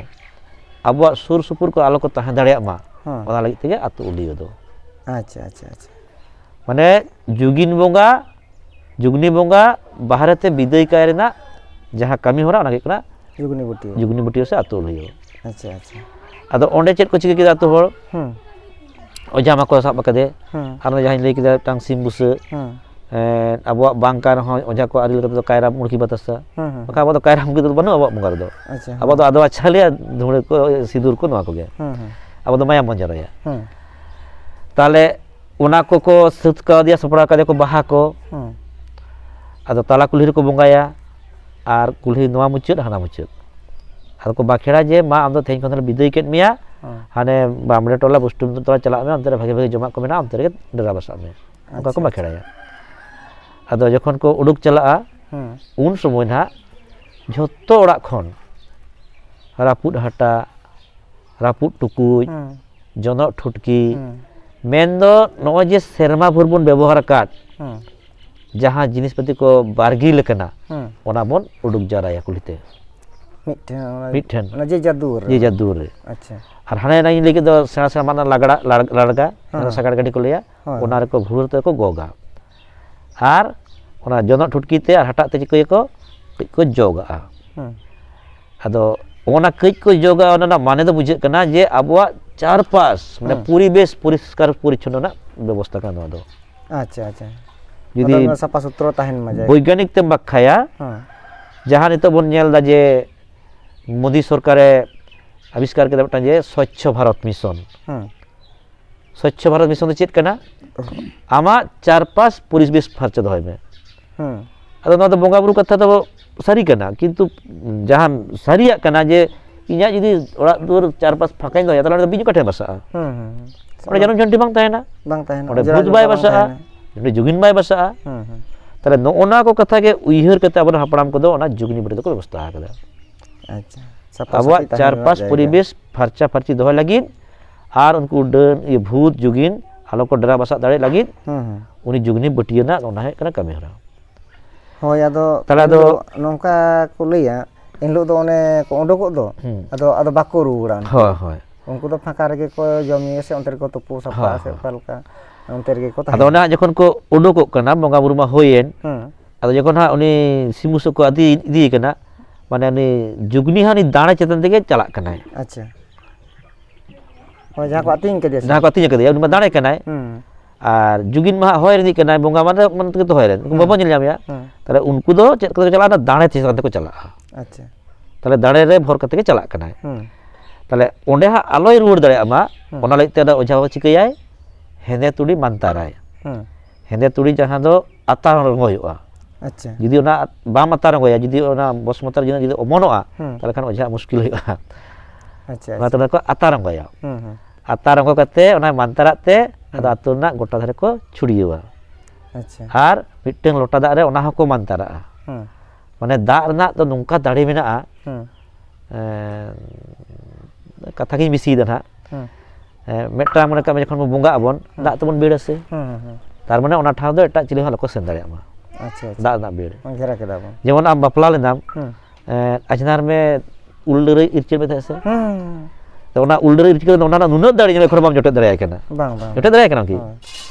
ᱟᱵᱚᱣᱟᱜ ᱥᱩᱨ ᱥᱩᱯᱩᱨ ᱠᱚ ᱟᱞᱚ ᱠᱚ ᱛᱟᱦᱮᱸ ᱫᱟᱲᱮᱭᱟᱜ ᱢᱟ, ᱦᱩᱸ᱾ ᱚᱱᱟ ᱞᱟᱹᱜᱤᱫ ᱛᱮᱜᱮ ᱟᱹᱛᱩ ᱩᱞᱤᱭᱟᱹ ᱫᱚ᱾ ᱟᱪᱪᱷᱟ, ᱟᱪᱪᱷᱟ, ᱟᱪᱪᱷᱟ᱾ ᱢᱟᱱᱮ ᱡᱩᱜᱤᱱ ᱵᱚᱸᱜᱟ, ᱡᱩᱜᱽᱱᱤ ᱵᱚᱸᱜᱟ ᱵᱟᱦᱨᱮ ᱛᱮ ᱵᱤᱫᱟᱹᱭ ᱠᱟᱭ ᱨᱮᱱᱟᱜ ᱡᱟᱦᱟᱸ ᱠᱟᱹᱢᱤ ᱦᱚᱨᱟ, ᱚᱱᱟ ᱜᱮ ᱦᱩᱭᱩᱜ ᱠᱟᱱᱟ ᱡᱩᱜᱽᱱᱤ ᱵᱩᱴᱤᱭᱟᱹ᱾ ᱡᱩᱜᱽᱱᱤ ᱵᱩᱴᱤᱭᱟᱹ ᱥᱮ ᱟᱹᱛᱩ ᱩᱞᱤᱭᱟᱹ᱾ ᱟᱪᱪᱷᱟ, ᱟᱪᱪᱷᱟ᱾ ᱟᱫᱚ ᱚᱸᱰᱮ ᱪᱮᱫ ᱠᱚ ᱪᱤᱠᱟᱹ ᱠᱮᱫᱟ ᱟᱹᱛᱩ ᱦᱚᱲ? ᱦᱩᱸ᱾ ᱚᱡᱷᱟ ᱢᱟᱠᱚ ᱥᱟᱵ ᱟᱠᱟᱫᱮ᱾ ᱦᱩᱸ᱾ ᱟᱨ ᱚᱱᱮ ᱡᱟᱦᱟᱸᱧ ᱞᱟᱹᱭ ᱠᱮᱫᱟ, ᱢᱤᱫᱴᱟᱝ ᱥᱤᱢ ᱵᱩᱥᱟᱹᱜ, ᱦᱩᱸ᱾ ᱮᱸ, ᱟᱵᱚᱣᱟᱜ ᱵᱟᱝ ᱠᱟᱱ ᱨᱮᱦᱚᱸ ᱚᱡᱷᱟ ᱠᱚ ᱟᱹᱨᱤ ᱞᱮᱠᱟ ᱛᱮᱫᱚ ᱠᱟᱭᱨᱟ, ᱢᱩᱲᱠᱤ ᱵᱟᱛᱟᱥᱟ᱾ ᱦᱩᱸ, ᱦᱩᱸ, ᱵᱟᱠᱷᱟᱱ ᱦᱩᱸ᱾ ᱟᱵᱚ ᱫᱚ ᱠᱟᱭᱨᱟ, ᱢᱩᱲᱠᱤ ᱫᱚ ᱵᱟᱹᱱᱩᱜ ᱟᱵᱚᱣᱟᱜ ᱵᱚᱸᱜᱟ ᱨᱮᱫᱚ᱾ ᱟᱪᱪᱷᱟ, ᱟᱵᱚ ᱦᱩᱸ᱾ ᱫᱚ ᱟᱫᱣᱟ ᱪᱷᱟᱹᱞᱤ ᱟᱨ ᱫᱷᱩᱲᱟᱹ ᱠᱚ, ᱥᱤᱸᱫᱩᱨ ᱠᱚ, ᱱᱚᱣᱟ ᱠᱚᱜᱮ᱾ ᱦᱩᱸ, ᱦᱩᱸ᱾ ᱟᱵᱚ ᱫᱚ ᱢᱟᱭᱟᱢ ᱵᱚᱱ ᱡᱚᱨᱚᱭᱟ᱾ ᱦᱩᱸ᱾ ᱛᱟᱦᱞᱮ ᱚᱱᱟ ᱠᱚᱠᱚ ᱥᱟᱹᱛ ᱠᱟᱣᱫᱮᱭᱟ, ᱥᱟᱯᱲᱟᱣ ᱠᱟᱫᱮᱭᱟ ᱠᱚ ᱵᱟᱦᱟ ᱠᱚ᱾ ᱦᱩᱸ᱾ ᱟᱫᱚ ᱛᱟᱞᱟ ᱠᱩᱞᱦᱤ ᱨᱮᱠᱚ ᱵᱚᱸᱜᱟᱭᱟ, ᱟᱨ ᱠᱩᱞᱦᱤ ᱱᱚᱣᱟ ᱢᱩᱪᱟᱹᱫ ᱦᱟᱱᱟ ᱢᱩᱪᱟᱹᱫ᱾ ᱟᱫᱚ ᱠᱚ ᱵᱟᱠᱷᱮᱲᱟ ᱡᱮ, "ᱢᱟ, ᱟᱢ ᱫᱚ ᱛᱮᱦᱮᱧ ᱠᱷᱚᱱ ᱫᱚᱞᱮ ᱵᱤᱫᱟᱹᱭ ᱠᱮᱫ ᱢᱮᱭᱟ, ᱦᱩᱸ᱾ ᱦᱟᱱᱮ ᱵᱟᱢᱲᱮ ᱴᱚᱞᱟ, ᱵᱩᱥᱴᱩᱢ ᱴᱚᱞᱟ ᱪᱟᱞᱟᱜ ᱢᱮ, ᱚᱱᱛᱮ ᱨᱮ ᱵᱷᱟᱜᱮ ᱵᱷᱟᱜᱮ ᱡᱚᱢᱟᱜ ᱠᱚ ᱢᱮᱱᱟᱜᱼᱟ, ᱚᱱᱛᱮ ᱨᱮᱜᱮ ᱰᱮᱨᱟ ᱵᱟᱥᱟᱜ ᱢᱮ᱾" ᱚᱱᱠᱟ ᱠᱚ ᱟᱪᱪᱷᱟ, ᱟᱪᱪᱷᱟ᱾ ᱵᱟᱠᱷᱮᱲᱟᱭᱟ᱾ ᱟᱫᱚ ᱡᱚᱠᱷᱚᱱ ᱠᱚ ᱩᱰᱩᱠ ᱪᱟᱞᱟᱜᱼᱟ, ᱦᱩᱸ᱾ ᱩᱱ ᱥᱚᱢᱚᱭ ᱱᱟᱦᱟᱜ ᱡᱷᱚᱛᱚ ᱚᱲᱟᱜ ᱠᱷᱚᱱ ᱨᱟᱹᱯᱩᱫ ᱦᱟᱴᱟᱜ, ᱨᱟᱹᱯᱩᱫ ᱴᱩᱠᱩᱡ, ᱦᱩᱸ᱾ ᱡᱚᱱᱚᱜ ᱴᱷᱩᱴᱠᱤ, ᱦᱩᱸ᱾ ᱢᱮᱱᱫᱚ ᱱᱚᱜᱼᱚᱭ ᱡᱮ ᱥᱮᱨᱢᱟ ᱵᱷᱳᱨ ᱵᱚᱱ ᱵᱮᱵᱚᱦᱟᱨ ᱟᱠᱟᱫ, ᱦᱩᱸ᱾ ᱡᱟᱦᱟᱸ ᱡᱤᱱᱤᱥ ᱯᱟᱹᱛᱤ ᱠᱚ ᱵᱟᱨᱜᱤᱞ ᱟᱠᱟᱱᱟ, ᱦᱩᱸ᱾ ᱚᱱᱟ ᱵᱚᱱ ᱩᱰᱩᱠ ᱡᱟᱣᱨᱟᱭᱟ ᱠᱩᱞᱦᱤᱛᱮ᱾ ᱢᱤᱫᱴᱷᱮᱱ, ᱚᱱᱟ ᱢᱤᱫᱴᱷᱮᱱ᱾ ᱚᱱᱟ ᱡᱮ ᱡᱟᱹᱫᱩᱨ᱾ ᱡᱮ ᱡᱟᱹᱫᱩᱨ ᱨᱮ᱾ ᱟᱪᱪᱷᱟ᱾ ᱟᱨ ᱦᱟᱱᱮ ᱚᱱᱟᱧ ᱞᱟᱹᱭ ᱠᱮᱫ ᱫᱚ, ᱥᱮᱬᱟ ᱥᱮᱬᱟ ᱢᱟᱫ ᱨᱮᱱᱟᱜ ᱞᱟᱜᱽᱲᱟ-, ᱞᱟᱲ-, ᱞᱟᱲᱜᱟ, ᱦᱮᱸ᱾ ᱡᱟᱦᱟᱸ ᱫᱚ ᱥᱟᱜᱟᱲ ᱜᱟᱹᱰᱤ ᱠᱚ ᱞᱟᱹᱭᱟ, ᱦᱳᱭ᱾ ᱚᱱᱟ ᱨᱮᱠᱚ ᱵᱷᱩᱲᱟᱹ ᱛᱮᱠᱚ ᱜᱚᱜᱟ᱾ ᱟᱨ ᱚᱱᱟ ᱡᱚᱱᱚᱜ ᱴᱷᱩᱴᱠᱤ ᱛᱮ ᱟᱨ ᱦᱟᱴᱟᱜ ᱛᱮ ᱪᱤᱠᱟᱹᱭᱟᱠᱚ? ᱠᱟᱹᱡ ᱠᱚ ᱡᱚᱜᱟᱜᱼᱟ᱾ ᱦᱮᱸ᱾ ᱟᱫᱚ ᱚᱱᱟ ᱠᱟᱹᱡ ᱠᱚ ᱡᱚᱜᱟ, ᱚᱱᱟ ᱨᱮᱱᱟᱜ ᱢᱟᱱᱮ ᱫᱚ ᱵᱩᱡᱷᱟᱹᱜ ᱠᱟᱱᱟ ᱡᱮ ᱟᱵᱚᱣᱟᱜ ᱪᱟᱨᱯᱟᱥ, ᱢᱟᱱᱮ ᱦᱮᱸ᱾ ᱯᱚᱨᱤᱵᱮᱥ ᱯᱚᱨᱤᱥᱠᱟᱨ ᱯᱚᱨᱤᱪᱷᱚᱱᱱᱚ ᱨᱮᱱᱟᱜ ᱵᱮᱵᱚᱥᱛᱷᱟ ᱠᱟᱱᱟ ᱱᱚᱣᱟ ᱫᱚ᱾ ᱟᱪᱪᱷᱟ, ᱟᱪᱪᱷᱟ᱾ ᱡᱩᱫᱤ ᱚᱱᱟ ᱫᱚ ᱥᱟᱯᱷᱟ ᱥᱩᱛᱨᱚ ᱛᱟᱦᱮᱱ ᱢᱟ ᱡᱟᱭᱜᱟ᱾ ᱵᱳᱭᱜᱟᱱᱤᱠ ᱛᱮᱢ ᱵᱟᱠᱷᱟᱭᱟ, ᱦᱮᱸ᱾ ᱡᱟᱦᱟᱸ ᱱᱤᱛᱚᱜ ᱵᱚᱱ ᱧᱮᱞ ᱮᱫᱟ ᱡᱮ ᱢᱳᱫᱤ ᱥᱚᱨᱠᱟᱨᱮ ᱟᱵᱤᱥᱠᱟᱨ ᱠᱮᱫᱟ ᱢᱤᱫᱴᱟᱝ ᱡᱮ ᱥᱚᱪᱪᱷᱚ ᱵᱷᱟᱨᱚᱛ ᱢᱤᱥᱚᱱ᱾ ᱦᱮᱸ᱾ ᱥᱚᱪᱪᱷᱚ ᱵᱷᱟᱨᱚᱛ ᱢᱤᱥᱚᱱ ᱫᱚ ᱪᱮᱫ ᱠᱟᱱᱟ? ᱟᱢᱟᱜ ᱪᱟᱨᱯᱟᱥ ᱯᱚᱨᱤᱵᱮᱥ ᱯᱷᱟᱨᱪᱟ ᱫᱚᱦᱚᱭ ᱢᱮ᱾ ᱦᱮᱸ᱾ ᱟᱫᱚ ᱱᱚᱣᱟ ᱫᱚ ᱵᱚᱸᱜᱟ ᱵᱩᱨᱩ ᱠᱟᱛᱷᱟ ᱫᱚ ᱥᱟᱹᱨᱤ ᱠᱟᱱᱟ, ᱠᱤᱱᱛᱩ ᱡᱟᱦᱟᱸ ᱥᱟᱹᱨᱤᱭᱟᱜ ᱠᱟᱱᱟ ᱡᱮ ᱤᱧᱟᱹᱜ ᱡᱩᱫᱤ ᱚᱲᱟᱜ ᱫᱩᱣᱟᱹᱨ ᱪᱟᱨᱯᱟᱥ ᱯᱷᱟᱸᱠᱟᱧ ᱫᱚᱦᱚᱭᱟ, ᱛᱟᱦᱚᱞᱮ ᱚᱸᱰᱮ ᱫᱚ ᱵᱤᱧ ᱚᱠᱟ ᱴᱷᱮᱱ ᱵᱟᱥᱟᱜᱼᱟ? ᱦᱮᱸ, ᱦᱮᱸ, ᱦᱮᱸ᱾ ᱚᱸᱰᱮ ᱡᱟᱹᱱᱩᱢ ᱡᱷᱟᱹᱱᱴᱤ ᱵᱟᱝ ᱛᱟᱦᱮᱱᱟ᱾ ᱵᱟᱝ ᱛᱟᱦᱮᱱᱟ᱾ ᱚᱸᱰᱮ ᱚᱡᱽᱨᱟ ᱵᱷᱩᱛ ᱡᱚᱝᱜᱟ ᱵᱟᱭ ᱵᱟᱝ ᱵᱟᱥᱟᱜᱼᱟ, ᱛᱟᱦᱮᱱᱟ᱾ ᱚᱸᱰᱮ ᱡᱩᱜᱤᱱ ᱵᱟᱭ ᱵᱟᱥᱟᱜᱼᱟ᱾ ᱦᱮᱸ, ᱦᱮᱸ᱾ ᱛᱟᱦᱚᱞᱮ ᱱᱚᱜᱼᱚ ᱱᱚᱣᱟ ᱠᱚ ᱠᱟᱛᱷᱟ ᱜᱮ ᱩᱭᱦᱟᱹᱨ ᱠᱟᱛᱮ ᱟᱵᱚᱨᱮᱱ ᱦᱟᱯᱲᱟᱢ ᱠᱚᱫᱚ ᱚᱱᱟ ᱡᱩᱜᱤᱱᱤ ᱵᱟᱹᱴᱤ ᱫᱚᱠᱚ ᱵᱮᱵᱚᱥᱛᱷᱟ ᱟᱠᱟᱫᱟ᱾ ᱟᱪᱪᱷᱟ᱾ ᱥᱟᱯᱷᱟ ᱟᱵᱚᱣᱟᱜ ᱥᱟᱹᱯᱷᱤ ᱛᱟᱦᱮᱱ ᱪᱟᱨᱯᱟᱥ ᱨᱮᱱᱟᱜ ᱡᱟᱭᱜᱟ᱾ ᱯᱚᱨᱤᱵᱮᱥ ᱯᱷᱟᱨᱪᱟ ᱯᱷᱟᱨᱪᱤ ᱫᱚᱦᱚᱭ ᱞᱟᱹᱜᱤᱫ ᱟᱨ ᱩᱱᱠᱩ ᱰᱟᱹᱱ, ᱤᱭᱟᱹ, ᱵᱷᱩᱛ ᱡᱩᱜᱤᱱ ᱟᱞᱚ ᱠᱚ ᱰᱮᱨᱟ ᱵᱟᱥᱟᱜ ᱫᱟᱲᱮᱭᱟᱜ ᱞᱟᱹᱜᱤᱫ ᱦᱮᱸ, ᱦᱮᱸ᱾ ᱩᱱᱤ ᱡᱩᱜᱤᱱᱤ ᱵᱟᱹᱴᱤᱭᱟᱹ ᱨᱮᱱᱟᱜ ᱚᱱᱟ ᱦᱩᱭᱩᱜ ᱠᱟᱱᱟ ᱠᱟᱹᱢᱤ ᱦᱚᱨᱟ᱾ ᱦᱳᱭ, ᱟᱫᱚ ᱛᱟᱦᱞᱮ ᱟᱫᱚ ᱮᱱᱦᱤᱞᱳᱜ ᱱᱚᱝᱠᱟ ᱠᱚ ᱞᱟᱹᱭᱟ, ᱮᱱᱦᱤᱞᱳᱜ ᱫᱚ ᱚᱱᱮ ᱠᱚ ᱩᱰᱩᱠᱚᱜ ᱫᱚ, ᱦᱩᱸ᱾ ᱟᱫᱚ, ᱟᱫᱚ ᱵᱟᱠᱚ ᱨᱩᱣᱟᱹᱲᱟ ᱩᱱᱠᱩ᱾ ᱦᱳᱭ, ᱦᱳᱭ᱾ ᱩᱱᱠᱩ ᱫᱚ ᱯᱷᱟᱸᱠᱟ ᱨᱮᱜᱮ ᱠᱚ ᱡᱚᱢ ᱧᱩᱭᱟ ᱥᱮ ᱚᱱᱛᱮ ᱨᱮᱠᱚ ᱛᱩᱯᱩ ᱥᱟᱯᱷᱟᱜᱼᱟ ᱦᱳᱭ, ᱥᱮ ᱦᱳᱭ᱾ ᱚᱠᱟ ᱞᱮᱠᱟ, ᱚᱱᱛᱮ ᱨᱮᱜᱮ ᱠᱚ ᱟᱫᱚ ᱛᱟᱦᱮᱱᱟ᱾ ᱚᱱᱟ ᱡᱚᱠᱷᱚᱱ ᱠᱚ ᱩᱰᱩᱠᱚᱜ ᱠᱟᱱᱟ, ᱵᱚᱸᱜᱟ ᱵᱩᱨᱩ ᱢᱟ ᱦᱩᱭᱮᱱ, ᱦᱮᱸ᱾ ᱟᱫᱚ ᱡᱚᱠᱷᱚᱱ ᱦᱟᱸᱜ ᱩᱱᱤ ᱥᱤᱢ ᱵᱩᱥᱟᱹᱜ ᱠᱚ ᱤᱫᱤ, ᱤᱫᱤᱭᱮ ᱠᱟᱱᱟ, ᱢᱟᱱᱮ ᱩᱱᱤ ᱡᱩᱜᱽᱱᱤ ᱦᱟᱸᱜ ᱩᱱᱤ ᱫᱟᱲᱮ ᱪᱮᱛᱟᱱ ᱛᱮᱜᱮ ᱪᱟᱞᱟᱜ ᱠᱟᱱᱟᱭ᱾ ᱟᱪᱪᱷᱟ᱾ ᱦᱳᱭ, ᱡᱟᱦᱟᱸ ᱠᱚ ᱟᱹᱛᱤᱧ ᱠᱟᱫᱮᱭᱟ ᱥᱮ? ᱡᱟᱦᱟᱸ ᱠᱚ ᱟᱹᱛᱤᱧ ᱠᱟᱫᱮᱭᱟ, ᱩᱱᱤ ᱢᱟ ᱫᱟᱲᱮ ᱠᱟᱱᱟᱭ᱾ ᱦᱩᱸ᱾ ᱟᱨ ᱡᱩᱜᱤᱱ ᱢᱟ ᱦᱟᱸᱜ ᱦᱚᱭ ᱨᱤᱱᱤᱡ ᱠᱟᱱᱟᱭ, ᱵᱚᱸᱜᱟ ᱢᱟ ᱢᱚᱱ ᱛᱮᱜᱮ ᱛᱚ ᱦᱚᱭ ᱨᱮᱱ, ᱩᱱᱠᱩ ᱦᱩᱸ᱾ ᱵᱟᱵᱚᱱ ᱧᱮᱞ ᱧᱟᱢᱮᱭᱟ᱾ ᱦᱩᱸ᱾ ᱛᱟᱦᱞᱮ ᱩᱱᱠᱩ ᱫᱚ ᱪᱮᱫ ᱠᱚᱛᱮ ᱠᱚ ᱪᱟᱞᱟᱜᱼᱟ? ᱚᱱᱟ ᱫᱟᱲᱮ ᱪᱮᱛᱟᱱ ᱛᱮᱠᱚ ᱪᱟᱞᱟᱜᱼᱟ᱾ ᱟᱪᱪᱷᱟ᱾ ᱛᱟᱦᱞᱮ ᱫᱟᱲᱮ ᱨᱮ ᱵᱷᱚᱨ ᱠᱟᱛᱮ ᱜᱮ ᱪᱟᱞᱟᱜ ᱠᱟᱱᱟᱭ᱾ ᱦᱩᱸ᱾ ᱛᱟᱦᱞᱮ ᱚᱸᱰᱮ ᱦᱟᱸᱜ ᱟᱞᱚᱭ ᱨᱩᱣᱟᱹᱲ ᱫᱟᱲᱮᱭᱟᱜ ᱢᱟ, ᱦᱩᱸ᱾ ᱚᱱᱟ ᱞᱟᱹᱜᱤᱫ ᱛᱮ ᱚᱸᱰᱮ ᱚᱡᱷᱟ ᱵᱟᱵᱟ ᱪᱤᱠᱟᱹᱭᱟᱭ? ᱦᱮᱸᱫᱮ ᱛᱩᱲᱤ ᱢᱟᱱᱛᱟᱨᱟᱭ᱾ ᱦᱩᱸ᱾ ᱦᱮᱸᱫᱮ ᱛᱩᱲᱤ ᱡᱟᱦᱟᱸ ᱫᱚ ᱟᱛᱟ ᱨᱚᱝᱜᱚᱭᱚᱜᱼᱟ᱾ ᱟᱪᱪᱷᱟ᱾ ᱡᱩᱫᱤ ᱚᱱᱟ ᱵᱟᱢ ᱟᱛᱟ ᱨᱚᱝᱜᱚᱭᱟ, ᱡᱩᱫᱤ ᱚᱱᱟ ᱵᱚᱥᱢᱚᱛᱟᱨ ᱡᱩᱫᱤ, ᱡᱩᱫᱤ ᱚᱢᱚᱱᱚᱜᱼᱟ, ᱦᱩᱸ᱾ ᱛᱟᱦᱞᱮ ᱠᱷᱟᱱ ᱚᱡᱷᱟᱜ ᱢᱩᱥᱠᱤᱞ ᱦᱩᱭᱩᱜᱼᱟ᱾ ᱟᱪᱪᱷᱟ, ᱚᱱᱟ ᱟᱪᱪᱷᱟ᱾ ᱛᱮ ᱠᱚ ᱟᱛᱟ ᱨᱚᱝᱜᱚᱭᱟ᱾ ᱦᱩᱸ, ᱦᱩᱸ᱾ ᱟᱛᱟ ᱨᱚᱝᱜᱚ ᱠᱟᱛᱮ ᱚᱱᱟ ᱢᱟᱱᱛᱟᱨᱟᱜ ᱛᱮ ᱟᱫᱚ ᱦᱩᱸ᱾ ᱟᱛᱳ ᱨᱮᱱᱟᱜ ᱜᱚᱴᱟ ᱫᱷᱟᱨᱮ ᱠᱚ ᱪᱷᱩᱲᱭᱟᱹᱣᱟ᱾ ᱟᱪᱪᱷᱟ᱾ ᱟᱨ ᱢᱤᱫᱴᱟᱝ ᱞᱚᱴᱟ ᱫᱟᱜ ᱨᱮ ᱚᱱᱟ ᱦᱚᱸᱠᱚ ᱢᱟᱱᱛᱟᱨᱟᱜᱼᱟ᱾ ᱦᱩᱸ᱾ ᱢᱟᱱᱮ ᱫᱟᱜ ᱨᱮᱱᱟᱜ ᱫᱚ ᱱᱚᱝᱠᱟ ᱫᱟᱲᱮ ᱢᱮᱱᱟᱜᱼᱟ, ᱦᱩᱸ᱾ ᱮᱸ, ᱠᱟᱛᱷᱟ ᱜᱤᱧ ᱵᱮᱥᱤᱭᱮᱫᱟ ᱱᱟᱦᱟᱜ᱾ ᱦᱩᱸ᱾ ᱮᱸ, ᱢᱤᱫᱴᱟᱝ ᱢᱚᱱᱮ ᱠᱟᱜ ᱢᱮ ᱡᱚᱠᱷᱚᱱ ᱵᱚᱱ ᱵᱚᱸᱜᱟᱜ ᱟᱵᱚᱱ, ᱦᱩᱸ᱾ ᱫᱟᱜ ᱛᱮᱵᱚᱱ ᱵᱮᱲ ᱟᱥᱮ? ᱦᱩᱸ, ᱦᱩᱸ, ᱦᱩᱸ᱾ ᱛᱟᱨ ᱢᱟᱱᱮ ᱚᱱᱟ ᱴᱷᱟᱶ ᱫᱚ ᱮᱴᱟᱜ ᱪᱤᱞᱤ ᱦᱚᱸ ᱟᱞᱚ ᱠᱚ ᱥᱮᱱ ᱫᱟᱲᱮᱭᱟᱜ ᱢᱟ᱾ ᱟᱪᱪᱷᱟ ᱟᱪᱪᱷᱟ᱾ ᱫᱟᱜ ᱨᱮᱱᱟᱜ ᱵᱮᱲ᱾ ᱜᱷᱮᱨᱟ ᱠᱮᱫᱟ ᱵᱚᱱ᱾ ᱡᱮᱢᱚᱱ ᱟᱢ ᱵᱟᱯᱞᱟ ᱞᱮᱱᱟᱢ, ᱦᱩᱸ ᱮᱸ, ᱟᱡᱷᱱᱟᱨ ᱢᱮ ᱩᱞ ᱰᱟᱹᱨ ᱤᱨᱪᱤᱫ ᱢᱮ ᱛᱟᱦᱮᱸᱫ ᱥᱮ? ᱦᱩᱸ ᱛᱚ ᱚᱱᱟ ᱩᱞ ᱰᱟᱹᱨ ᱤᱨᱪᱤᱫ ᱠᱟᱛᱮ ᱚᱱᱟ ᱨᱮᱱᱟᱜ ᱱᱩᱱᱟᱹᱜ ᱫᱟᱲᱮ ᱧᱮᱞ ᱮᱠᱷᱚᱱ ᱵᱟᱢ ᱡᱚᱴᱮᱫ ᱫᱟᱲᱮᱭᱟᱭ ᱠᱟᱱᱟ᱾ ᱵᱟᱝ ᱵᱟᱝ᱾ ᱡᱚᱴᱮᱫ ᱫᱟᱲᱮᱭᱟᱭ ᱠᱟᱱᱟᱢ ᱠᱤ? ᱦᱳᱭ᱾